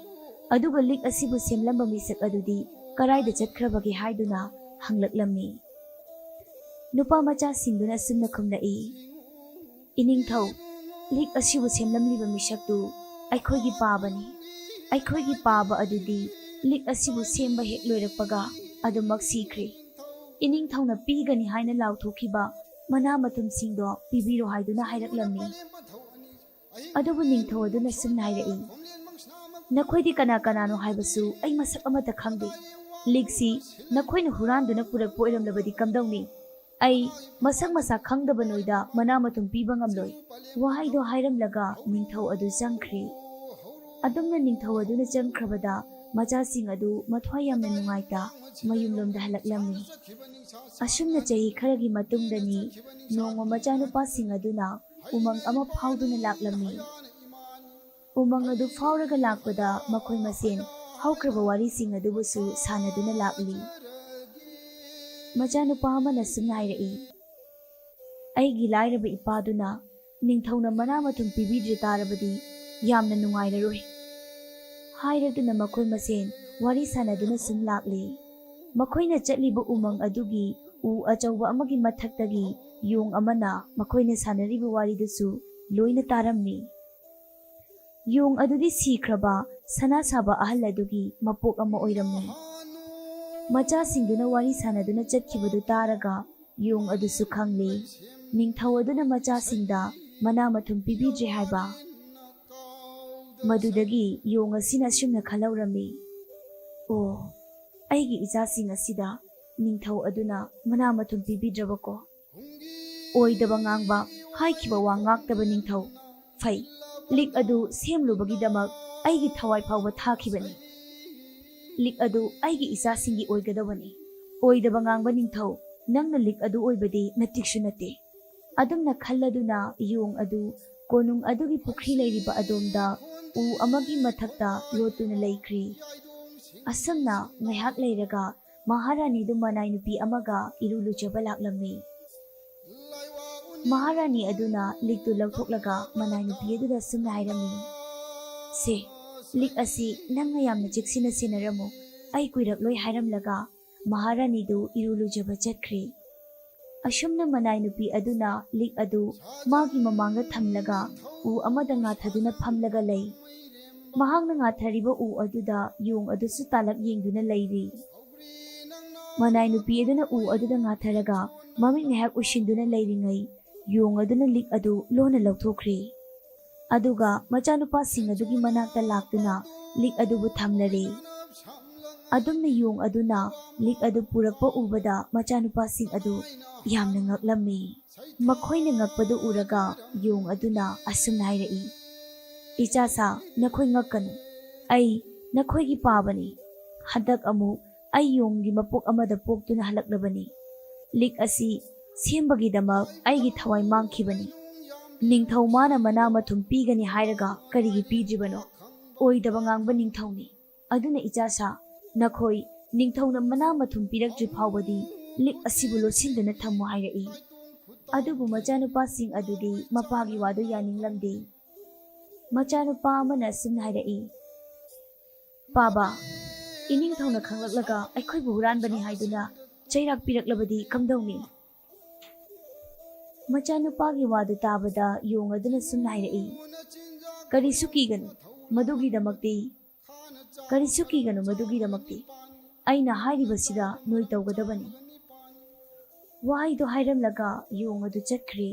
ꯑꯗꯨꯒ ꯂꯤꯛ ꯑꯁꯤꯕꯨ ꯁꯦꯝꯂꯝꯕ ꯃꯤꯁꯛ ꯑꯗꯨꯗꯤ ꯀꯔꯥꯏꯗ ꯆꯠꯈ꯭ꯔꯕꯒꯦ?" ꯍꯥꯏꯗꯨꯅ ꯍꯪꯂꯛꯂꯝꯃꯤ꯫ ꯅꯨꯄꯥ ꯃꯆꯥꯁꯤꯡꯗꯨꯅ ꯑꯁꯨꯝꯅ ꯈꯨꯝꯂꯛꯏ, "ꯏꯅꯤꯡꯊꯧ, ꯂꯤꯛ ꯑꯁꯤꯕꯨ ꯁꯦꯝꯂꯝꯂꯤꯕ ꯃꯤꯁꯛꯇꯨ ꯑꯩꯈꯣꯏꯒꯤ ꯄꯥꯕꯅꯤ꯫ ꯑꯩꯈꯣꯏꯒꯤ ꯄꯥꯕ ꯑꯗꯨꯗꯤ ꯂꯤꯛ ꯑꯁꯤꯕꯨ ꯁꯦꯝꯕ ꯍꯦꯛ ꯂꯣꯏꯔꯛꯄꯒ ꯑꯗꯨꯃꯛ ꯁꯤꯈ꯭ꯔꯦ꯫ ꯏꯅꯤꯡꯊꯧꯅ ꯄꯤꯒꯅꯤ ꯍꯥꯏꯅ ꯂꯥꯎꯊꯣꯛꯈꯤꯕ ꯃꯅꯥ ꯃꯊꯨꯝꯁꯤꯡꯗꯣ ꯄꯤꯕꯤꯔꯣ" ꯍꯥꯏꯗꯨꯅ ꯍꯥꯏꯔꯛꯂꯝꯃꯤ꯫ ꯑꯗꯨꯕꯨ ꯅꯤꯡꯊꯧ ꯑꯗꯨꯅ ꯁꯨꯝꯅ ꯍꯥꯏꯔꯛꯏ, "ꯅꯈꯣꯏꯗꯤ ꯀꯅꯥ ꯀꯅꯥꯅꯣ ꯍꯥꯏꯕꯁꯨ ꯑꯩ ꯃꯁꯛ ꯑꯃꯠꯇ ꯈꯪꯗꯦ꯫ ꯂꯤꯛꯁꯤ ꯅꯈꯣꯏꯅ ꯍꯨꯔꯥꯟꯗꯨꯅ ꯄꯨꯔꯛꯄ ꯑꯣꯏꯔꯝꯂꯕꯗꯤ ꯀꯝꯗꯧꯅꯤ? ꯑꯩ ꯃꯁꯛ ꯃꯁꯥ ꯈꯪꯗꯕ ꯅꯣꯏꯗ ꯃꯅꯥ ꯃꯊꯨꯝ ꯄꯤꯕ ꯉꯝꯂꯣꯏ"꯫ ꯋꯥꯍꯩꯗꯣ ꯍꯥꯏꯔꯝꯂꯒ ꯅꯤꯡꯊꯧ ꯑꯗꯨ ꯆꯪꯈ꯭ꯔꯦ꯫ ꯑꯗꯨꯝꯅ ꯅꯤꯡꯊꯧ ꯑꯗꯨꯅ ꯆꯪꯈ꯭ꯔꯕꯗ ꯃꯆꯥꯁꯤꯡ ꯑꯗꯨ ꯃꯊ꯭ꯋꯥꯏ ꯌꯥꯝꯅ ꯅꯨꯡꯉꯥꯏꯇ ꯃꯌꯨꯝꯂꯣꯝꯗ ꯍꯜꯂꯛꯂꯝꯃꯤ꯫ ꯑꯁꯨꯝꯅ ꯆꯍꯤ ꯈꯔꯒꯤ ꯃꯇꯨꯡꯗꯅꯤ, ꯅꯣꯡꯃ ꯃꯆꯥꯅꯨꯄꯥꯁꯤꯡ ꯑꯗꯨꯅ ꯎꯃꯪ ꯑꯃ ꯐꯥꯎꯗꯨꯅ ꯂꯥꯛꯂꯝꯃꯤ꯫ ꯎꯃꯪ ꯑꯗꯨ ꯐꯥꯎꯔꯒ ꯂꯥꯛꯄꯗ ꯃꯈꯣꯏ ꯃꯁꯦꯟ ꯍꯧꯈ꯭ꯔꯕ ꯋꯥꯔꯤꯁꯤꯡ ꯑꯗꯨꯕꯨꯁꯨ ꯁꯥꯟꯅꯗꯨꯅ ꯂꯥꯛꯂꯤ꯫ ꯃꯆꯥꯅꯨꯄꯥ ꯑꯃꯅ ꯁꯨꯝꯅ ꯍꯥꯏꯔꯛꯏ, "ꯑꯩꯒꯤ ꯂꯥꯏꯔꯕ ꯏꯄꯥꯗꯨꯅ ꯅꯤꯡꯊꯧꯅ ꯃꯅꯥ ꯃꯊꯨꯝ ꯄꯤꯕꯤꯗ꯭ꯔꯤ ꯇꯥꯔꯕꯗꯤ ꯌꯥꯝꯅ ꯅꯨꯡꯉꯥꯏꯔꯔꯣꯏ" ꯍꯥꯏꯔꯗꯨꯅ ꯃꯈꯣꯏ ꯃꯁꯦꯟ ꯋꯥꯔꯤ ꯁꯥꯟꯅꯗꯨꯅ ꯁꯨꯝ ꯂꯥꯛꯂꯤ꯫ ꯃꯈꯣꯏꯅ ꯆꯠꯂꯤꯕ ꯎꯃꯪ ꯑꯗꯨꯒꯤ ꯎ ꯑꯆꯧꯕ ꯑꯃꯒꯤ ꯃꯊꯛꯇꯒꯤ ꯌꯣꯡ ꯑꯃꯅ ꯃꯈꯣꯏꯅ ꯁꯥꯟꯅꯔꯤꯕ ꯋꯥꯔꯤꯗꯨꯁꯨ ꯂꯣꯏꯅ ꯇꯥꯔꯝꯃꯤ꯫ ꯌꯣꯡ ꯑꯗꯨꯗꯤ ꯁꯤꯈ꯭ꯔꯕ ꯁꯅꯥ ꯁꯥꯕ ꯑꯍꯜ ꯑꯗꯨꯒꯤ ꯃꯄꯣꯛ ꯑꯃ ꯑꯣꯏꯔꯝꯃꯤ꯫ ꯃꯆꯥꯁꯤꯡꯗꯨꯅ ꯋꯥꯔꯤ ꯁꯥꯟꯅꯗꯨꯅ ꯆꯠꯈꯤꯕꯗꯨ ꯇꯥꯔꯒ ꯌꯣꯡ ꯑꯗꯨꯁꯨ ꯈꯪꯂꯦ, ꯅꯤꯡꯊꯧ ꯑꯗꯨꯅ ꯃꯆꯥꯁꯤꯡꯗ ꯃꯅꯥ ꯃꯊꯨꯝ ꯄꯤꯕꯤꯗ꯭ꯔꯦ ꯍꯥꯏꯕ꯫ ꯃꯗꯨꯗꯒꯤ ꯌꯣꯡ ꯑꯁꯤꯅ ꯑꯁꯨꯝꯅ ꯈꯜꯍꯧꯔꯝꯃꯤ, "ꯑꯣ, ꯑꯩꯒꯤ ꯏꯆꯥꯁꯤꯡ ꯑꯁꯤꯗ ꯅꯤꯡꯊꯧ ꯑꯗꯨꯅ ꯃꯅꯥ ꯃꯊꯨꯝ ꯄꯤꯕꯤꯗ꯭ꯔꯕꯀꯣ? ꯑꯣꯏꯗꯕ ꯉꯥꯡꯕ, ꯍꯥꯏꯈꯤꯕ ꯋꯥ ꯉꯥꯛꯇꯕ ꯅꯤꯡꯊꯧ꯫ ꯐꯩ, ꯂꯤꯛ ꯑꯗꯨ ꯁꯦꯝꯂꯨꯕꯒꯤꯗꯃꯛ ꯑꯩꯒꯤ ꯊꯋꯥꯏ ꯐꯥꯎꯕ ꯊꯥꯈꯤꯕꯅꯤ꯫ ꯂꯤꯛ ꯑꯗꯨ ꯑꯩꯒꯤ ꯏꯆꯥꯁꯤꯡꯒꯤ ꯑꯣꯏꯒꯗꯕꯅꯤ꯫ ꯑꯣꯏꯗꯕ ꯉꯥꯡꯕ ꯅꯤꯡꯊꯧ, ꯅꯪꯅ ꯂꯤꯛ ꯑꯗꯨ ꯑꯣꯏꯕꯗꯤ ꯅꯇꯤꯛꯁꯨ ꯅꯠꯇꯦ꯫ ꯑꯗꯨꯝꯅ ꯈꯜꯂꯗꯨꯅ ꯌꯣꯡ ꯑꯗꯨ ꯀꯣꯅꯨꯡ ꯑꯗꯨꯒꯤ ꯄꯨꯈ꯭ꯔꯤ ꯂꯩꯔꯤꯕ ꯑꯗꯣꯝꯗ ꯎ ꯑꯃꯒꯤ ꯃꯊꯛꯇ ꯂꯣꯠꯇꯨꯅ ꯂꯩꯈ꯭ꯔꯤ꯫ ꯑꯁꯨꯝꯅ ꯉꯥꯏꯍꯥꯛ ꯂꯩꯔꯒ ꯃꯍꯥꯔꯥꯅꯤꯗꯨ ꯃꯅꯥꯏ ꯅꯨꯄꯤ ꯑꯃꯒ ꯏꯔꯨ ꯂꯨꯖꯕ ꯂꯥꯛꯂꯝꯃꯤ꯫ ꯃꯍꯥꯔꯥꯅꯤ ꯑꯗꯨꯅ ꯂꯤꯛꯇꯨ ꯂꯧꯊꯣꯛꯂꯒ ꯃꯅꯥꯏ ꯅꯨꯄꯤ ꯑꯗꯨꯗ ꯑꯁꯨꯝꯅ ꯍꯥꯏꯔꯝꯃꯤ, "ꯁꯦ, ꯂꯤꯛ ꯑꯁꯤ ꯅꯪꯅ ꯌꯥꯝꯅ ꯆꯦꯛꯁꯤꯟꯅ ꯁꯦꯟꯅꯔꯝꯃꯨ, ꯑꯩ ꯀꯨꯏꯔꯛꯂꯣꯏ" ꯍꯥꯏꯔꯝꯂꯒ ꯃꯍꯥꯔꯥꯅꯤꯗꯨ ꯏꯔꯨ ꯂꯨꯖꯕ ꯆꯠꯈ꯭ꯔꯤ꯫ ꯑꯁꯨꯝꯅ ꯃꯅꯥꯏ ꯅꯨꯄꯤ ꯑꯗꯨꯅ ꯂꯤꯛ ꯑꯗꯨ ꯃꯥꯒꯤ ꯃꯃꯥꯡꯗ ꯊꯝꯂꯒ ꯎ ꯑꯃꯗ ꯉꯥꯊꯗꯨꯅ ꯐꯝꯂꯒ ꯂꯩ꯫ ꯃꯍꯥꯛꯅ ꯉꯥꯊꯔꯤꯕ ꯎ ꯑꯗꯨꯗ ꯌꯣꯡ ꯑꯗꯨꯁꯨ ꯇꯥꯂꯛ ꯌꯦꯡꯗꯨꯅ ꯂꯩꯔꯤ꯫ ꯃꯅꯥꯏ ꯅꯨꯄꯤ ꯑꯗꯨꯅ ꯎ ꯑꯗꯨꯗ ꯉꯥꯊꯔꯒ ꯃꯃꯤꯠ ꯉꯥꯏꯍꯥꯛ ꯎꯏꯁꯤꯟꯗꯨꯅ ꯂꯩꯔꯤꯉꯩ, ꯌꯣꯡ ꯑꯗꯨꯅ ꯂꯤꯛ ꯑꯗꯨ ꯂꯣꯟꯅ ꯂꯧꯊꯣꯛꯈ꯭ꯔꯤ꯫ ꯑꯗꯨꯒ ꯃꯆꯥꯅꯨꯄꯥꯁꯤꯡ ꯑꯗꯨꯒꯤ ꯃꯅꯥꯛꯇ ꯂꯥꯛꯇꯨꯅ ꯂꯤꯛ ꯑꯗꯨꯕꯨ ꯊꯝꯂꯔꯦ꯫ ꯑꯗꯨꯝꯅ ꯌꯣꯡ ꯑꯗꯨꯅ ꯂꯤꯛ ꯑꯗꯨ ꯄꯨꯔꯛꯄ ꯎꯕꯗ ꯃꯆꯥꯅꯨꯄꯥꯁꯤꯡ ꯑꯗꯨ ꯌꯥꯝꯅ ꯉꯛꯂꯝꯃꯤ꯫ ꯃꯈꯣꯏꯅ ꯉꯛꯄꯗꯨ ꯎꯔꯒ ꯌꯣꯡ ꯑꯗꯨꯅ ꯑꯁꯨꯝꯅ ꯍꯥꯏꯔꯛꯏ, "ꯏꯆꯥꯁꯥ, ꯅꯈꯣꯏ ꯉꯛꯀꯅꯨ꯫ ꯑꯩ ꯅꯈꯣꯏꯒꯤ ꯄꯥꯕꯅꯤ꯫ ꯍꯟꯗꯛ ꯑꯃꯨꯛ ꯑꯩ ꯌꯣꯡꯒꯤ ꯃꯄꯣꯛ ꯑꯃꯗ ꯄꯣꯛꯇꯨꯅ ꯍꯜꯂꯛꯂꯕꯅꯤ꯫ ꯂꯤꯛ ꯑꯁꯤ ꯁꯦꯝꯕꯒꯤꯗꯃꯛ ꯑꯩꯒꯤ ꯊꯋꯥꯏ ꯃꯥꯡꯈꯤꯕꯅꯤ꯫ ꯅꯤꯡꯊꯧ ꯃꯥꯅ ꯃꯅꯥ ꯃꯊꯨꯝ ꯄꯤꯒꯅꯤ ꯍꯥꯏꯔꯒ ꯀꯔꯤꯒꯤ ꯄꯤꯗ꯭ꯔꯤꯕꯅꯣ? ꯑꯣꯏꯗꯕ ꯉꯥꯡꯕ ꯅꯤꯡꯊꯧꯅꯤ꯫ ꯑꯗꯨꯅ ꯏꯆꯥꯁꯥ, ꯅꯈꯣꯏ ꯅꯤꯡꯊꯧꯅ ꯃꯅꯥ ꯃꯊꯨꯝ ꯄꯤꯔꯛꯇ꯭ꯔꯤ ꯐꯥꯎꯕꯗꯤ ꯂꯤꯛ ꯑꯁꯤꯕꯨ ꯂꯣꯠꯁꯤꯟꯗꯨꯅ ꯊꯝꯃꯨ" ꯍꯥꯏꯔꯛꯏ꯫ ꯑꯗꯨꯕꯨ ꯃꯆꯥꯅꯨꯄꯥꯁꯤꯡ ꯑꯗꯨꯗꯤ ꯃꯄꯥꯒꯤ ꯋꯥꯗꯨ ꯌꯥꯅꯤꯡꯂꯝꯗꯦ꯫ ꯃꯆꯥꯅꯨꯄꯥ ꯑꯃꯅ ꯑꯁꯨꯝꯅ ꯍꯥꯏꯔꯛꯏ, "ꯄꯥꯕ, ꯏꯅꯤꯡꯊꯧꯅ ꯈꯪꯂꯛꯂꯒ ꯑꯩꯈꯣꯏꯕꯨ ꯍꯨꯔꯥꯟꯕꯅꯤ ꯍꯥꯏꯗꯨꯅ ꯆꯩꯔꯥꯛ ꯄꯤꯔꯛꯂꯕꯗꯤ ꯀꯝꯗꯧꯅꯤ?" ꯃꯆꯥꯅꯨꯄꯥꯒꯤ ꯋꯥꯗꯨ ꯇꯥꯕꯗ ꯌꯣꯡ ꯑꯗꯨꯅ ꯁꯨꯝꯅ ꯍꯥꯏꯔꯛꯏ, "ꯀꯔꯤꯁꯨ ꯀꯤꯒꯅꯨ, ꯃꯗꯨꯒꯤꯗꯃꯛꯇꯤ, ꯀꯔꯤꯁꯨ ꯀꯤꯒꯅꯨ, ꯃꯗꯨꯒꯤꯗꯃꯛꯇꯤ ꯑꯩꯅ ꯍꯥꯏꯔꯤꯕꯁꯤꯗ ꯅꯣꯏ ꯇꯧꯒꯗꯕꯅꯤ"꯫ ꯋꯥꯍꯩꯗꯨ ꯍꯥꯏꯔꯝꯂꯒ ꯌꯣꯡ ꯑꯗꯨ ꯆꯠꯈ꯭ꯔꯦ꯫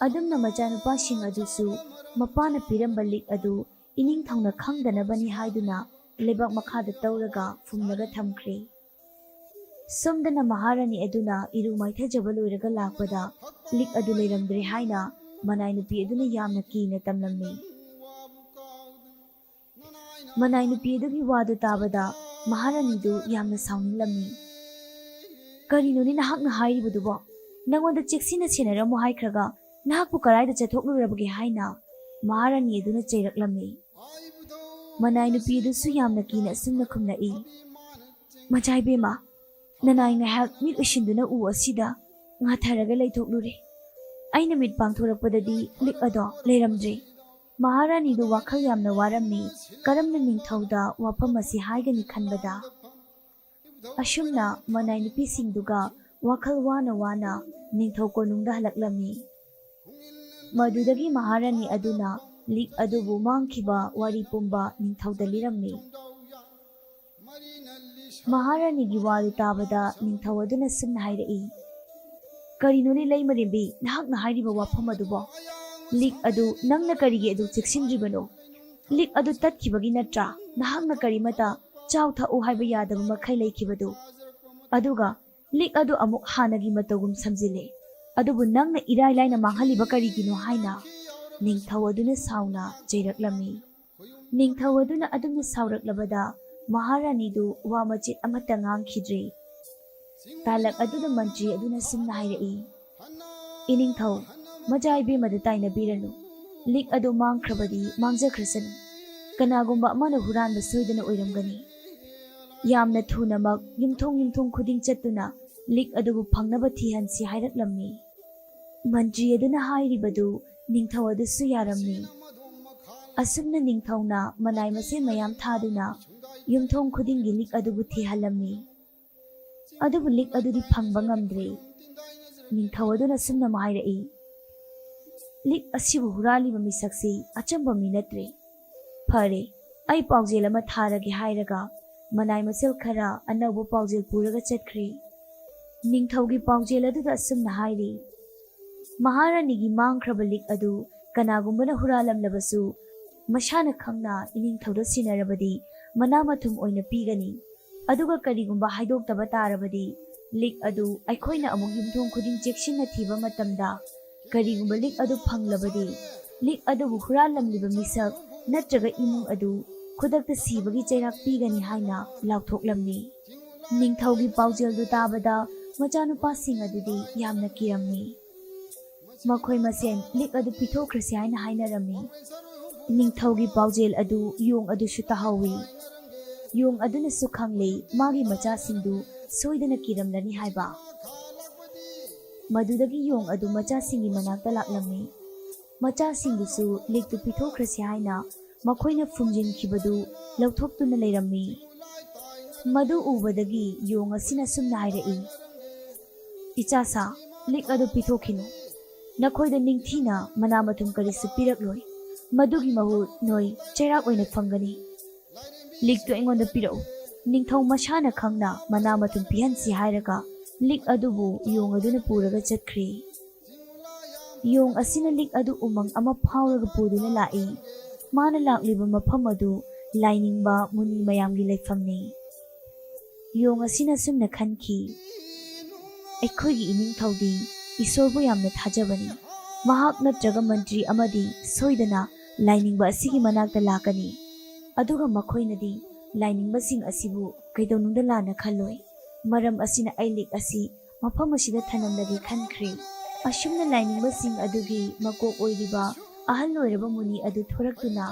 ꯑꯗꯨꯝꯅ ꯃꯆꯥꯅꯨꯄꯥꯁꯤꯡ ꯑꯗꯨꯁꯨ ꯃꯄꯥꯅ ꯄꯤꯔꯝꯕ ꯂꯤꯛ ꯑꯗꯨ ꯏꯅꯤꯡꯊꯧꯅ ꯈꯪꯗꯅꯕꯅꯤ ꯍꯥꯏꯗꯨꯅ ꯂꯩꯕꯥꯛ ꯃꯈꯥꯗ ꯇꯧꯔꯒ ꯐꯨꯝꯂꯒ ꯊꯝꯈ꯭ꯔꯦ꯫ ꯁꯣꯝꯗꯅ ꯃꯍꯥꯔꯥꯅꯤ ꯑꯗꯨꯅ ꯏꯔꯨ ꯃꯥꯏꯊꯖꯕ ꯂꯣꯏꯔꯒ ꯂꯥꯛꯄꯗ ꯂꯤꯛ ꯑꯗꯨ ꯂꯩꯔꯝꯗ꯭ꯔꯦ ꯍꯥꯏꯅ ꯃꯅꯥꯏ ꯅꯨꯄꯤ ꯑꯗꯨꯅ ꯌꯥꯝꯅ ꯀꯤꯅ ꯇꯝꯂꯝꯃꯤ꯫ ꯃꯅꯥꯏ ꯅꯨꯄꯤ ꯑꯗꯨꯒꯤ ꯋꯥꯗꯨ ꯇꯥꯕꯗ ꯃꯍꯥꯔꯥꯅꯤꯗꯨ ꯌꯥꯝꯅ ꯁꯥꯎꯅꯤꯡꯂꯝꯃꯤ꯫ "ꯀꯔꯤꯅꯣꯅꯦ ꯅꯍꯥꯛꯅ ꯍꯥꯏꯔꯤꯕꯗꯨꯕꯣ? ꯅꯉꯣꯟꯗ ꯆꯦꯛꯁꯤꯟꯅ ꯁꯦꯟꯅꯔꯝꯃꯨ ꯍꯥꯏꯈ꯭ꯔꯒ ꯅꯍꯥꯛꯄꯨ ꯀꯗꯥꯏꯗ ꯆꯠꯊꯣꯛꯂꯨꯔꯕꯒꯦ?" ꯍꯥꯏꯅ ꯃꯍꯥꯔꯥꯅꯤ ꯑꯗꯨꯅ ꯆꯩꯔꯛꯂꯝꯃꯤ꯫ ꯃꯅꯥꯏ ꯅꯨꯄꯤ ꯑꯗꯨꯁꯨ ꯌꯥꯝꯅ ꯀꯤꯅ ꯑꯁꯨꯝꯅ ꯈꯨꯝꯂꯛꯏ, "ꯃꯆꯥ ꯏꯕꯦꯝꯃ, ꯅꯅꯥꯏ ꯉꯥꯏꯍꯥꯛ ꯃꯤꯠ ꯎꯏꯁꯤꯟꯗꯨꯅ ꯎ ꯑꯁꯤꯗ ꯉꯥꯊꯔꯒ ꯂꯩꯊꯣꯛꯂꯨꯔꯦ꯫ ꯑꯩꯅ ꯃꯤꯠ ꯄꯥꯡꯊꯣꯔꯛꯄꯗꯗꯤ ꯂꯤꯛ ꯑꯗꯣ ꯂꯩꯔꯝꯗ꯭ꯔꯦ꯫ ꯃꯍꯥꯔꯥꯅꯤꯗꯨ ꯋꯥꯈꯜ ꯌꯥꯝꯅ ꯋꯥꯔꯝꯃꯤ꯫ ꯀꯔꯝꯅ ꯅꯤꯡꯊꯧꯗ ꯋꯥꯐꯝ ꯑꯁꯤ ꯍꯥꯏꯒꯅꯤ ꯈꯟꯕꯗ?" ꯑꯁꯨꯝꯅ ꯃꯅꯥꯏ ꯅꯨꯄꯤꯁꯤꯡꯗꯨꯒ ꯋꯥꯈꯜ ꯋꯥꯅ ꯋꯥꯅ ꯅꯤꯡꯊꯧ ꯀꯣꯅꯨꯡꯗ ꯍꯜꯂꯛꯂꯝꯃꯤ꯫ ꯃꯗꯨꯗꯒꯤ ꯃꯍꯥꯔꯥꯅꯤ ꯑꯗꯨꯅ ꯂꯤꯛ ꯑꯗꯨꯕꯨ ꯃꯥꯡꯈꯤꯕ ꯋꯥꯔꯤ ꯄꯨꯝꯕ ꯅꯤꯡꯊꯧꯗ ꯂꯤꯔꯝꯃꯤ꯫ ꯃꯍꯥꯔꯥꯅꯤꯒꯤ ꯋꯥꯗꯨ ꯇꯥꯕꯗ ꯅꯤꯡꯊꯧ ꯑꯗꯨꯅ ꯁꯨꯝꯅ ꯍꯥꯏꯔꯛꯏ, "ꯀꯔꯤꯅꯣꯅꯦ ꯂꯩꯃꯔꯦꯝꯕꯤ, ꯅꯍꯥꯛꯅ ꯍꯥꯏꯔꯤꯕ ꯋꯥꯐꯝ ꯑꯗꯨꯕꯣ? ꯂꯤꯛ ꯑꯗꯨ ꯅꯪꯅ ꯀꯔꯤꯒꯤ ꯑꯗꯨ ꯆꯦꯛꯁꯤꯟꯗ꯭ꯔꯤꯕꯅꯣ? ꯂꯤꯛ ꯑꯗꯨ ꯇꯠꯈꯤꯕꯒꯤ ꯅꯠꯇ꯭ꯔꯥ ꯅꯍꯥꯛꯅ ꯀꯔꯤꯃꯇ ꯆꯥꯎ ꯊꯛꯎ ꯍꯥꯏꯕ ꯌꯥꯗꯕ ꯃꯈꯩ ꯂꯩꯈꯤꯕꯗꯨ? ꯑꯗꯨꯒ ꯂꯤꯛ ꯑꯗꯨ ꯑꯃꯨꯛ ꯍꯥꯟꯅꯒꯤ ꯃꯇꯧꯒꯨꯝ ꯁꯝꯖꯤꯜꯂꯦ꯫ ꯑꯗꯨꯕꯨ ꯅꯪꯅ ꯏꯔꯥꯏ ꯂꯥꯏꯅ ꯃꯥꯡꯍꯜꯂꯤꯕ ꯀꯔꯤꯒꯤꯅꯣ?" ꯍꯥꯏꯅ ꯅꯤꯡꯊꯧ ꯑꯗꯨꯅ ꯁꯥꯎꯅ ꯆꯩꯔꯛꯂꯝꯃꯤ꯫ ꯅꯤꯡꯊꯧ ꯑꯗꯨꯅ ꯑꯗꯨꯝꯅ ꯁꯥꯎꯔꯛꯂꯕꯗ ꯃꯍꯥꯔꯥꯅꯤꯗꯨ ꯋꯥ ꯃꯆꯦꯠ ꯑꯃꯠꯇ ꯉꯥꯡꯈꯤꯗ꯭ꯔꯦ꯫ ꯇꯥꯂꯛ ꯑꯗꯨꯗ ꯃꯟꯇ꯭ꯔꯤ ꯑꯗꯨꯅ ꯁꯨꯝꯅ ꯍꯥꯏꯔꯛꯏ, "ꯏꯅꯤꯡꯊꯧ, ꯃꯆꯥ ꯏꯕꯦꯝꯃꯗ ꯇꯥꯏꯅꯕꯤꯔꯅꯨ꯫ ꯂꯤꯛ ꯑꯗꯨ ꯃꯥꯡꯈ꯭ꯔꯕꯗꯤ ꯃꯥꯡꯖꯈ꯭ꯔꯁꯅꯨ꯫ ꯀꯅꯥꯒꯨꯝꯕ ꯑꯃꯅ ꯍꯨꯔꯥꯟꯕ ꯁꯣꯏꯗꯅ ꯑꯣꯏꯔꯝꯒꯅꯤ꯫ ꯌꯥꯝꯅ ꯊꯨꯅꯃꯛ ꯌꯨꯝꯊꯣꯡ ꯌꯨꯝꯊꯣꯡ ꯈꯨꯗꯤꯡ ꯆꯠꯇꯨꯅ ꯂꯤꯛ ꯑꯗꯨꯕꯨ ꯐꯪꯅꯕ ꯊꯤꯍꯟꯁꯤ" ꯍꯥꯏꯔꯛꯂꯝꯃꯤ꯫ ꯃꯟꯇ꯭ꯔꯤ ꯑꯗꯨꯅ ꯍꯥꯏꯔꯤꯕꯗꯨ ꯅꯤꯡꯊꯧ ꯑꯗꯨꯁꯨ ꯌꯥꯔꯝꯃꯤ꯫ ꯑꯁꯨꯝꯅ ꯅꯤꯡꯊꯧꯅ ꯃꯅꯥꯏ ꯃꯁꯤꯡ ꯃꯌꯥꯝ ꯊꯥꯗꯨꯅ ꯌꯨꯝꯊꯣꯡ ꯈꯨꯗꯤꯡꯒꯤ ꯂꯤꯛ ꯑꯗꯨꯕꯨ ꯊꯤꯍꯜꯂꯝꯃꯤ꯫ ꯑꯗꯨꯕꯨ ꯂꯤꯛ ꯑꯗꯨꯗꯤ ꯐꯪꯕ ꯉꯝꯗ꯭ꯔꯦ꯫ ꯅꯤꯡꯊꯧ ꯑꯗꯨꯅ ꯁꯨꯝꯅ ꯑꯃꯨꯛ ꯍꯥꯏꯔꯛꯏ, "ꯂꯤꯛ ꯑꯁꯤꯕꯨ ꯍꯨꯔꯥꯜꯂꯤꯕ ꯃꯤꯁꯛꯁꯤ ꯑꯆꯝꯕ ꯃꯤ ꯅꯠꯇ꯭ꯔꯦ꯫ ꯐꯔꯦ, ꯑꯩ ꯄꯥꯎꯖꯦꯜ ꯑꯃ ꯊꯥꯔꯒꯦ" ꯍꯥꯏꯔꯒ ꯃꯅꯥꯏ ꯃꯁꯦꯜ ꯈꯔ ꯑꯅꯧꯕ ꯄꯥꯎꯖꯦꯜ ꯄꯨꯔꯒ ꯆꯠꯈ꯭ꯔꯦ꯫ ꯅꯤꯡꯊꯧꯒꯤ ꯄꯥꯎꯖꯦꯜ ꯑꯗꯨꯗ ꯑꯁꯨꯝꯅ ꯍꯥꯏꯔꯤ, "ꯃꯍꯥꯔꯥꯅꯤꯒꯤ ꯃꯥꯡꯈ꯭ꯔꯕ ꯂꯤꯛ ꯑꯗꯨ ꯀꯅꯥꯒꯨꯝꯕꯅ ꯍꯨꯔꯥꯜꯂꯝꯂꯕꯁꯨ, ꯃꯁꯥꯅ ꯈꯪꯅ ꯏꯅꯤꯡꯊꯧꯗ ꯁꯤꯟꯅꯔꯕꯗꯤ ꯃꯅꯥ ꯃꯊꯨꯝ ꯑꯣꯏꯅ ꯄꯤꯒꯅꯤ꯫ ꯑꯗꯨꯒ ꯀꯔꯤꯒꯨꯝꯕ ꯍꯥꯏꯗꯣꯛꯇꯕ ꯇꯥꯔꯕꯗꯤ, ꯂꯤꯛ ꯑꯗꯨ ꯑꯩꯈꯣꯏꯅ ꯑꯃꯨꯛ ꯌꯨꯝꯊꯣꯡ ꯈꯨꯗꯤꯡ ꯆꯦꯛꯁꯤꯟꯅ ꯊꯤꯕ ꯃꯇꯝꯗ, ꯀꯔꯤꯒꯨꯝꯕ ꯂꯤꯛ ꯑꯗꯨ ꯐꯪꯂꯕꯗꯤ, ꯂꯤꯛ ꯑꯗꯨꯕꯨ ꯍꯨꯔꯥꯜꯂꯝꯂꯤꯕ ꯃꯤꯁꯛ ꯅꯠꯇ꯭ꯔꯒ ꯏꯃꯨꯡ ꯑꯗꯨ ꯈꯨꯗꯛꯇ ꯁꯤꯕꯒꯤ ꯆꯩꯔꯥꯛ ꯄꯤꯒꯅꯤ" ꯍꯥꯏꯅ ꯂꯥꯎꯊꯣꯛꯂꯝꯃꯤ꯫ ꯅꯤꯡꯊꯧꯒꯤ ꯄꯥꯎꯖꯦꯜꯗꯨ ꯇꯥꯕꯗ ꯃꯆꯥꯅꯨꯄꯥꯁꯤꯡ ꯑꯗꯨꯗꯤ ꯌꯥꯝꯅ ꯀꯤꯔꯝꯃꯤ꯫ ꯃꯈꯣꯏ ꯃꯁꯦꯟ ꯂꯤꯛ ꯑꯗꯨ ꯄꯤꯊꯣꯛꯈ꯭ꯔꯁꯤ ꯍꯥꯏꯅ ꯍꯥꯏꯅꯔꯝꯃꯤ꯫ ꯅꯤꯡꯊꯧꯒꯤ ꯄꯥꯎꯖꯦꯜ ꯑꯗꯨ ꯌꯣꯡ ꯑꯗꯨꯁꯨ ꯇꯥꯍꯧꯏ꯫ ꯌꯣꯡ ꯑꯗꯨꯅꯁꯨ ꯈꯪꯂꯦ ꯃꯥꯒꯤ ꯃꯆꯥꯁꯤꯡꯗꯨ ꯁꯣꯏꯗꯅ ꯀꯤꯔꯝꯂꯅꯤ ꯍꯥꯏꯕ꯫ ꯃꯗꯨꯗꯒꯤ ꯌꯣꯡ ꯑꯗꯨ ꯃꯆꯥꯁꯤꯡꯒꯤ ꯃꯅꯥꯛꯇ ꯂꯥꯛꯂꯝꯃꯤ꯫ ꯃꯆꯥꯁꯤꯡꯗꯨꯁꯨ ꯂꯤꯛꯇꯨ ꯄꯤꯊꯣꯛꯈ꯭ꯔꯁꯤ ꯍꯥꯏꯅ ꯃꯈꯣꯏꯅ ꯐꯨꯝꯖꯤꯟꯈꯤꯕꯗꯨ ꯂꯧꯊꯣꯛꯇꯨꯅ ꯂꯩꯔꯝꯃꯤ꯫ ꯃꯗꯨ ꯎꯕꯗꯒꯤ ꯌꯣꯡ ꯑꯁꯤꯅ ꯁꯨꯝꯅ ꯍꯥꯏꯔꯛꯏ, "ꯏꯆꯥꯁꯥ, ꯂꯤꯛ ꯑꯗꯨ ꯄꯤꯊꯣꯛꯈꯤꯅꯨ꯫ ꯅꯈꯣꯏꯗ ꯅꯤꯡꯊꯤꯅ ꯃꯅꯥ ꯃꯊꯨꯝ ꯀꯔꯤꯁꯨ ꯄꯤꯔꯛꯂꯣꯏ꯫ ꯃꯗꯨꯒꯤ ꯃꯍꯨꯠ ꯅꯣꯏ ꯆꯩꯔꯥꯛ ꯑꯣꯏꯅ ꯐꯪꯒꯅꯤ꯫ ꯂꯤꯛꯇꯨ ꯑꯩꯉꯣꯟꯗ ꯄꯤꯔꯛꯎ꯫" ꯅꯤꯡꯊꯧ ꯃꯁꯥꯅ ꯈꯪꯅ ꯃꯅꯥ ꯃꯊꯨꯝ ꯄꯤꯍꯟꯁꯤ ꯍꯥꯏꯔꯒ ꯂꯤꯛ ꯑꯗꯨꯕꯨ ꯌꯣꯡ ꯑꯗꯨꯅ ꯄꯨꯔꯒ ꯆꯠꯈ꯭ꯔꯤ꯫ ꯌꯣꯡ ꯑꯁꯤꯅ ꯂꯤꯛ ꯑꯗꯨ ꯎꯃꯪ ꯑꯃ ꯐꯥꯎꯔꯒ ꯄꯨꯗꯨꯅ ꯂꯥꯛꯏ꯫ ꯃꯥꯅ ꯂꯥꯛꯂꯤꯕ ꯃꯐꯝ ꯑꯗꯨ ꯂꯥꯏꯅꯤꯡꯕ ꯃꯨꯅꯤ ꯃꯌꯥꯝꯒꯤ ꯂꯩꯐꯝꯅꯤ꯫ ꯌꯣꯡ ꯑꯁꯤꯅ ꯁꯨꯝꯅ ꯈꯟꯈꯤ, "ꯑꯩꯈꯣꯏꯒꯤ ꯏꯅꯤꯡꯊꯧꯗꯤ ꯏꯁꯣꯔꯕꯨ ꯌꯥꯝꯅ ꯊꯥꯖꯕꯅꯤ꯫ ꯃꯍꯥꯛ ꯅꯠꯇ꯭ꯔꯒ ꯃꯟꯇ꯭ꯔꯤ ꯑꯃꯗꯤ ꯁꯣꯏꯗꯅ ꯂꯥꯏꯅꯤꯡꯕ ꯑꯁꯤꯒꯤ ꯃꯅꯥꯛꯇ ꯂꯥꯛꯀꯅꯤ꯫ ꯑꯗꯨꯒ ꯃꯈꯣꯏꯅꯗꯤ ꯂꯥꯏꯅꯤꯡꯕꯁꯤꯡ ꯑꯁꯤꯕꯨ ꯀꯩꯗꯧꯅꯨꯡꯗ ꯂꯥꯟꯅ ꯈꯜꯂꯣꯏ꯫ ꯃꯔꯝ ꯑꯁꯤꯅ ꯑꯩ ꯂꯤꯛ ꯑꯁꯤ ꯃꯐꯝ ꯑꯁꯤꯗ ꯊꯅꯝꯂꯒꯦ ꯈꯟꯈ꯭ꯔꯦ꯫" ꯑꯁꯨꯝꯅ ꯂꯥꯏꯅꯤꯡꯕꯁꯤꯡ ꯑꯗꯨꯒꯤ ꯃꯀꯣꯛ ꯑꯣꯏꯔꯤꯕ ꯑꯍꯜ ꯑꯣꯏꯔꯕ ꯃꯨꯅꯤ ꯑꯗꯨ ꯊꯣꯔꯛꯇꯨꯅ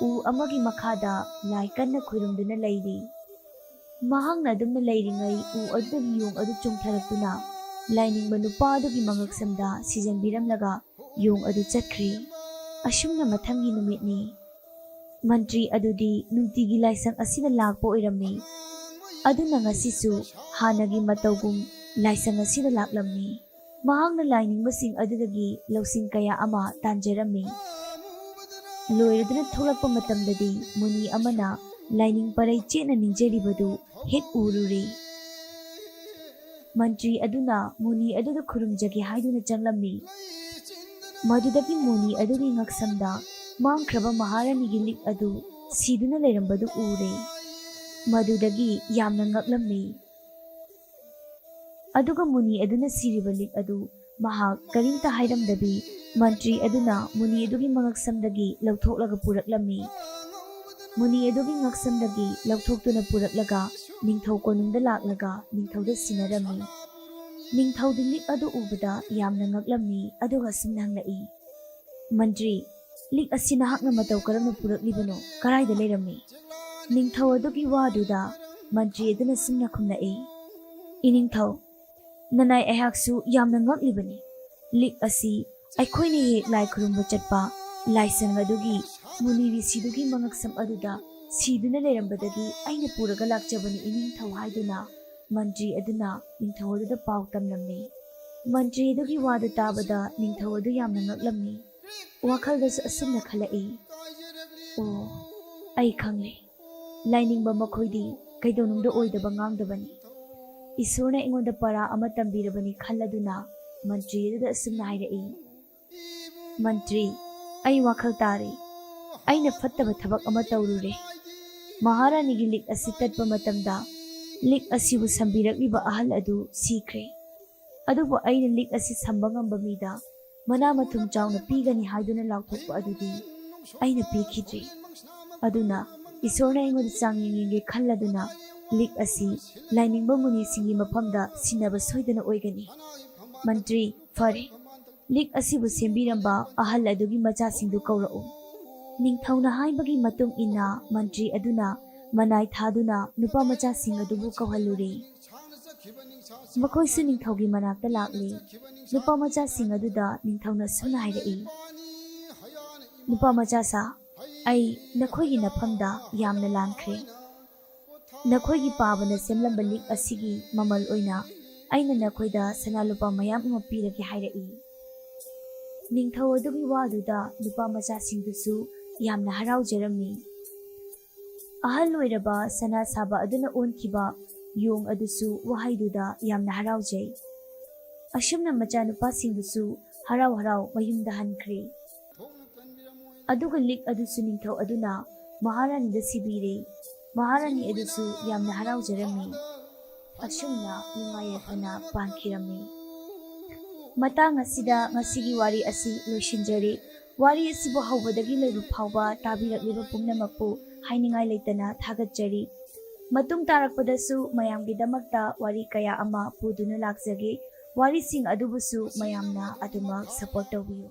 ꯎ ꯑꯃꯒꯤ ꯃꯈꯥꯗ ꯂꯥꯏ ꯀꯟꯅ ꯈꯨꯔꯨꯝꯗꯨꯅ ꯂꯩꯔꯤ꯫ ꯃꯍꯥꯛꯅ ꯑꯗꯨꯝꯅ ꯂꯩꯔꯤꯉꯩ ꯎ ꯑꯗꯨꯗꯒꯤ ꯌꯣꯡ ꯑꯗꯨ ꯆꯣꯡꯊꯔꯛꯇꯨꯅ ꯂꯥꯏꯅꯤꯡꯕ ꯅꯨꯄꯥ ꯑꯗꯨꯒꯤ ꯃꯉꯛꯁꯝꯗ ꯁꯤꯖꯟꯕꯤꯔꯝꯂꯒ ꯌꯣꯡ ꯑꯗꯨ ꯆꯠꯈ꯭ꯔꯤ꯫ ꯑꯁꯨꯝꯅ ꯃꯊꯪꯒꯤ ꯅꯨꯃꯤꯠꯅꯤ꯫ ꯃꯟꯇ꯭ꯔꯤ ꯑꯗꯨꯗꯤ ꯅꯨꯡꯇꯤꯒꯤ ꯂꯥꯏꯁꯪ ꯑꯁꯤꯗ ꯂꯥꯛꯄ ꯑꯣꯏꯔꯝꯃꯤ꯫ ꯑꯗꯨꯅ ꯉꯁꯤꯁꯨ ꯍꯥꯟꯅꯒꯤ ꯃꯇꯧꯒꯨꯝ ꯂꯥꯏꯁꯪ ꯑꯁꯤꯗ ꯂꯥꯛꯂꯝꯃꯤ꯫ ꯃꯍꯥꯛꯅ ꯂꯥꯏꯅꯤꯡꯕꯁꯤꯡ ꯑꯗꯨꯗꯒꯤ ꯂꯧꯁꯤꯡ ꯀꯌꯥ ꯑꯃ ꯇꯥꯟꯖꯔꯝꯃꯤ꯫ ꯂꯣꯏꯔꯗꯨꯅ ꯊꯣꯛꯂꯛꯄ ꯃꯇꯝꯗꯗꯤ ꯃꯨꯅꯤ ꯑꯃꯅ ꯂꯥꯏꯅꯤꯡ ꯄꯔꯩ ꯆꯦꯠꯅ ꯅꯤꯡꯖꯔꯤꯕꯗꯨ ꯍꯦꯛ ꯎꯔꯨꯔꯦ꯫ ꯃꯟꯇ꯭ꯔꯤ ꯑꯗꯨꯅ ꯃꯨꯅꯤ ꯑꯗꯨꯗ ꯈꯨꯔꯨꯝꯖꯒꯦ ꯍꯥꯏꯗꯨꯅ ꯆꯪꯂꯝꯃꯤ꯫ ꯃꯗꯨꯗꯒꯤ ꯃꯨꯅꯤ ꯑꯗꯨꯒꯤ ꯉꯛꯁꯝꯗ ꯃꯥꯡꯈ꯭ꯔꯕ ꯃꯍꯥꯔꯥꯅꯤꯒꯤ ꯂꯤꯛ ꯑꯗꯨ ꯁꯤꯗꯨꯅ ꯂꯩꯔꯝꯕꯗꯨ ꯎꯔꯦ꯫ ꯃꯗꯨꯗꯒꯤ ꯌꯥꯝꯅ ꯉꯛꯂꯝꯃꯤ꯫ ꯑꯗꯨꯒ ꯃꯨꯅꯤ ꯑꯗꯨꯅ ꯁꯤꯔꯤꯕ ꯂꯤꯛ ꯑꯗꯨ ꯃꯍꯥꯛ ꯀꯔꯤꯝꯇ ꯍꯥꯏꯔꯝꯗꯕꯤ ꯃꯟꯇ꯭ꯔꯤ ꯑꯗꯨꯅ ꯃꯨꯅꯤ ꯑꯗꯨꯒꯤ ꯃꯉꯛꯁꯝꯗꯒꯤ ꯂꯧꯊꯣꯛꯂꯒ ꯄꯨꯔꯛꯂꯝꯃꯤ꯫ ꯃꯨꯅꯤ ꯑꯗꯨꯒꯤ ꯉꯛꯁꯝꯗꯒꯤ ꯂꯧꯊꯣꯛꯇꯨꯅ ꯄꯨꯔꯛꯂꯒ ꯅꯤꯡꯊꯧ ꯀꯣꯅꯨꯡꯗ ꯂꯥꯛꯂꯒ ꯅꯤꯡꯊꯧꯗ ꯁꯤꯟꯅꯔꯝꯃꯤ꯫ ꯅꯤꯡꯊꯧꯗꯤ ꯂꯤꯛ ꯑꯗꯨ ꯎꯕꯗ ꯌꯥꯝꯅ ꯉꯛꯂꯝꯃꯤ, ꯑꯗꯨꯒ ꯑꯁꯨꯝꯅ ꯍꯪꯂꯛꯏ, "ꯃꯟꯇ꯭ꯔꯤ, ꯂꯤꯛ ꯑꯁꯤ ꯅꯍꯥꯛꯅ ꯃꯇꯧ ꯀꯔꯝꯅ ꯄꯨꯔꯛꯂꯤꯕꯅꯣ? ꯀꯗꯥꯏꯗ ꯂꯩꯔꯝꯃꯤ?" ꯅꯤꯡꯊꯧ ꯑꯗꯨꯒꯤ ꯋꯥꯗꯨꯗ ꯃꯟꯇ꯭ꯔꯤ ꯑꯗꯨꯅ ꯑꯁꯨꯝꯅ ꯈꯨꯝꯂꯛꯏ, "ꯏꯅꯤꯡꯊꯧ, ꯅꯅꯥꯏ ꯑꯩꯍꯥꯛꯁꯨ ꯌꯥꯝꯅ ꯉꯛꯂꯤꯕꯅꯤ꯫ ꯂꯤꯛ ꯑꯁꯤ ꯑꯩꯈꯣꯏꯅ ꯍꯦꯛ ꯂꯥꯏ ꯈꯨꯔꯨꯝꯕ ꯆꯠꯄ ꯂꯥꯏꯁꯪ ꯑꯗꯨꯒꯤ ꯃꯨꯅꯤ ꯔꯤꯁꯤꯗꯨꯒꯤ ꯃꯉꯛꯁꯝ ꯑꯗꯨꯗ ꯁꯤꯗꯨꯅ ꯂꯩꯔꯝꯕꯗꯒꯤ ꯑꯩꯅ ꯄꯨꯔꯒ ꯂꯥꯛꯆꯕꯅꯤ, ꯏꯅꯤꯡꯊꯧ" ꯍꯥꯏꯗꯨꯅ ꯃꯟꯇ꯭ꯔꯤ ꯑꯗꯨꯅ ꯅꯤꯡꯊꯧ ꯑꯗꯨꯗ ꯄꯥꯎ ꯇꯝꯂꯝꯃꯤ꯫ ꯃꯟꯇ꯭ꯔꯤ ꯑꯗꯨꯒꯤ ꯋꯥꯗꯨ ꯇꯥꯕꯗ ꯅꯤꯡꯊꯧ ꯑꯗꯨ ꯌꯥꯝꯅ ꯉꯛꯂꯝꯃꯤ꯫ ꯋꯥꯈꯜꯗꯁꯨ ꯑꯁꯨꯝꯅ ꯈꯜꯂꯛꯏ, "ꯑꯣ, ꯑꯩ ꯈꯪꯂꯦ꯫ ꯂꯥꯏꯅꯤꯡꯕ ꯃꯈꯣꯏꯗꯤ ꯀꯩꯗꯧꯅꯨꯡꯗ ꯑꯣꯏꯗꯕ ꯉꯥꯡꯗꯕꯅꯤ꯫ ꯏꯁꯣꯔꯅ ꯑꯩꯉꯣꯟꯗ ꯄꯔꯥ ꯑꯃ ꯇꯝꯕꯤꯔꯕꯅꯤ" ꯈꯜꯂꯗꯨꯅ ꯃꯟꯇ꯭ꯔꯤ ꯑꯗꯨꯗ ꯑꯁꯨꯝꯅ ꯍꯥꯏꯔꯛꯏ, "ꯃꯟꯇ꯭ꯔꯤ, ꯑꯩ ꯋꯥꯈꯜ ꯇꯥꯔꯦ꯫ ꯑꯩꯅ ꯐꯠꯇꯕ ꯊꯕꯛ ꯑꯃ ꯇꯧꯔꯨꯔꯦ꯫ ꯃꯍꯥꯔꯥꯅꯤꯒꯤ ꯂꯤꯛ ꯑꯁꯤ ꯇꯠꯄ ꯃꯇꯝꯗ ꯂꯤꯛ ꯑꯁꯤꯕꯨ ꯁꯝꯕꯤꯔꯛꯂꯤꯕ ꯑꯍꯜ ꯑꯗꯨ ꯁꯤꯈ꯭ꯔꯦ꯫ ꯑꯗꯨꯕꯨ ꯑꯩꯅ ꯂꯤꯛ ꯑꯁꯤ ꯁꯝꯕ ꯉꯝꯕ ꯃꯤꯗ ꯃꯅꯥ ꯃꯊꯨꯝ ꯆꯥꯎꯅ ꯄꯤꯒꯅꯤ ꯍꯥꯏꯗꯨꯅ ꯂꯥꯎꯊꯣꯛꯄ ꯑꯗꯨꯗꯤ ꯑꯩꯅ ꯄꯤꯈꯤꯗ꯭ꯔꯤ꯫ ꯑꯗꯨꯅ ꯏꯁꯣꯔꯅ ꯑꯩꯉꯣꯟꯗ ꯆꯥꯡꯌꯦꯡ ꯌꯦꯡꯒꯦ ꯈꯜꯂꯗꯨꯅ ꯂꯤꯛ ꯑꯁꯤ ꯂꯥꯏꯅꯤꯡꯕ ꯃꯨꯅꯤꯁꯤꯡꯒꯤ ꯃꯐꯝꯗ ꯁꯤꯟꯅꯕ ꯁꯣꯏꯗꯅ ꯑꯣꯏꯒꯅꯤ꯫ ꯃꯟꯇ꯭ꯔꯤ, ꯐꯔꯦ, ꯂꯤꯛ ꯑꯁꯤꯕꯨ ꯁꯦꯝꯕꯤꯔꯝꯕ ꯑꯍꯜ ꯑꯗꯨꯒꯤ ꯃꯆꯥꯁꯤꯡꯗꯨ ꯀꯧꯔꯛꯎ"꯫ ꯅꯤꯡꯊꯧꯅ ꯍꯥꯏꯕꯒꯤ ꯃꯇꯨꯡ ꯏꯟꯅ ꯃꯟꯇ꯭ꯔꯤ ꯑꯗꯨꯅ ꯃꯅꯥꯏ ꯊꯥꯗꯨꯅ ꯅꯨꯄꯥ ꯃꯆꯥꯁꯤꯡ ꯑꯗꯨꯕꯨ ꯀꯧꯍꯜꯂꯨꯔꯦ꯫ ꯃꯈꯣꯏꯁꯨ ꯅꯤꯡꯊꯧꯒꯤ ꯃꯅꯥꯛꯇ ꯂꯥꯛꯂꯦ꯫ ꯅꯨꯄꯥ ꯃꯆꯥꯁꯤꯡ ꯑꯗꯨꯗ ꯅꯤꯡꯊꯧꯅ ꯁꯨꯝꯅ ꯍꯥꯏꯔꯛꯏ, "ꯅꯨꯄꯥ ꯃꯆꯥꯁꯥ, ꯑꯩ ꯅꯈꯣꯏꯒꯤ ꯅꯐꯝꯗ ꯌꯥꯝꯅ ꯂꯥꯟꯈ꯭ꯔꯦ꯫ ꯅꯈꯣꯏꯒꯤ ꯄꯥꯕꯅ ꯁꯦꯝꯂꯝꯕ ꯂꯤꯛ ꯑꯁꯤꯒꯤ ꯃꯃꯜ ꯑꯣꯏꯅ ꯑꯩꯅ ꯅꯈꯣꯏꯗ ꯁꯅꯥ ꯂꯨꯄꯥ ꯃꯌꯥꯝ ꯑꯃ ꯄꯤꯔꯒꯦ" ꯍꯥꯏꯔꯛꯏ꯫ ꯅꯤꯡꯊꯧ ꯑꯗꯨꯒꯤ ꯋꯥꯗꯨꯗ ꯅꯨꯄꯥ ꯃꯆꯥꯁꯤꯡꯗꯨꯁꯨ ꯌꯥꯝꯅ ꯍꯔꯥꯎꯖꯔꯝꯃꯤ꯫ ꯑꯍꯜ ꯑꯣꯏꯔꯕ ꯁꯅꯥ ꯁꯥꯕ ꯑꯗꯨꯅ ꯑꯣꯟꯈꯤꯕ ꯌꯣꯡ ꯑꯗꯨꯁꯨ ꯋꯥꯍꯩꯗꯨꯗ ꯌꯥꯝꯅ ꯍꯔꯥꯎꯖꯩ꯫ ꯑꯁꯨꯝꯅ ꯃꯆꯥꯅꯨꯄꯥꯁꯤꯡꯗꯨꯁꯨ ꯍꯔꯥꯎ ꯍꯔꯥꯎ ꯃꯌꯨꯝꯗ ꯍꯟꯈ꯭ꯔꯦ꯫ ꯑꯗꯨꯒ ꯂꯤꯛ ꯑꯗꯨꯁꯨ ꯅꯤꯡꯊꯧ ꯑꯗꯨꯅ ꯃꯍꯥꯔꯥꯅꯤꯗ ꯁꯤꯕꯤꯔꯦ꯫ ꯃꯍꯥꯔꯥꯅꯤ ꯑꯗꯨꯁꯨ ꯌꯥꯝꯅ ꯍꯔꯥꯎꯖꯔꯝꯃꯤ꯫ ꯑꯁꯨꯝꯅ ꯅꯨꯡꯉꯥꯏ ꯌꯥꯏꯐꯅ ꯄꯥꯟꯈꯤꯔꯝꯃꯤ꯫ ꯃꯇꯥꯡ ꯑꯁꯤꯗ ꯉꯁꯤꯒꯤ ꯋꯥꯔꯤ ꯑꯁꯤ ꯂꯣꯏꯁꯤꯟꯖꯔꯦ꯫ ꯋꯥꯔꯤ ꯑꯁꯤꯕꯨ ꯍꯧꯕꯗꯒꯤ ꯂꯣꯏꯕ ꯐꯥꯎꯕ ꯇꯥꯕꯤꯔꯛꯂꯤꯕ ꯄꯨꯝꯅꯃꯛꯄꯨ ꯍꯥꯏꯅꯤꯡꯉꯥꯏ ꯂꯩꯇꯅ ꯊꯥꯒꯠꯆꯔꯤ꯫ ꯃꯇꯨꯡ ꯇꯥꯔꯛꯄꯗꯁꯨ ꯃꯌꯥꯝꯒꯤꯗꯃꯛꯇ ꯋꯥꯔꯤ ꯀꯌꯥ ꯑꯃ ꯄꯨꯗꯨꯅ ꯂꯥꯛꯆꯒꯦ꯫ ꯋꯥꯔꯤꯁꯤꯡ ꯑꯗꯨꯕꯨꯁꯨ ꯃꯌꯥꯝꯅ ꯑꯗꯨꯃꯛ support ꯇꯧꯕꯤꯌꯨ꯫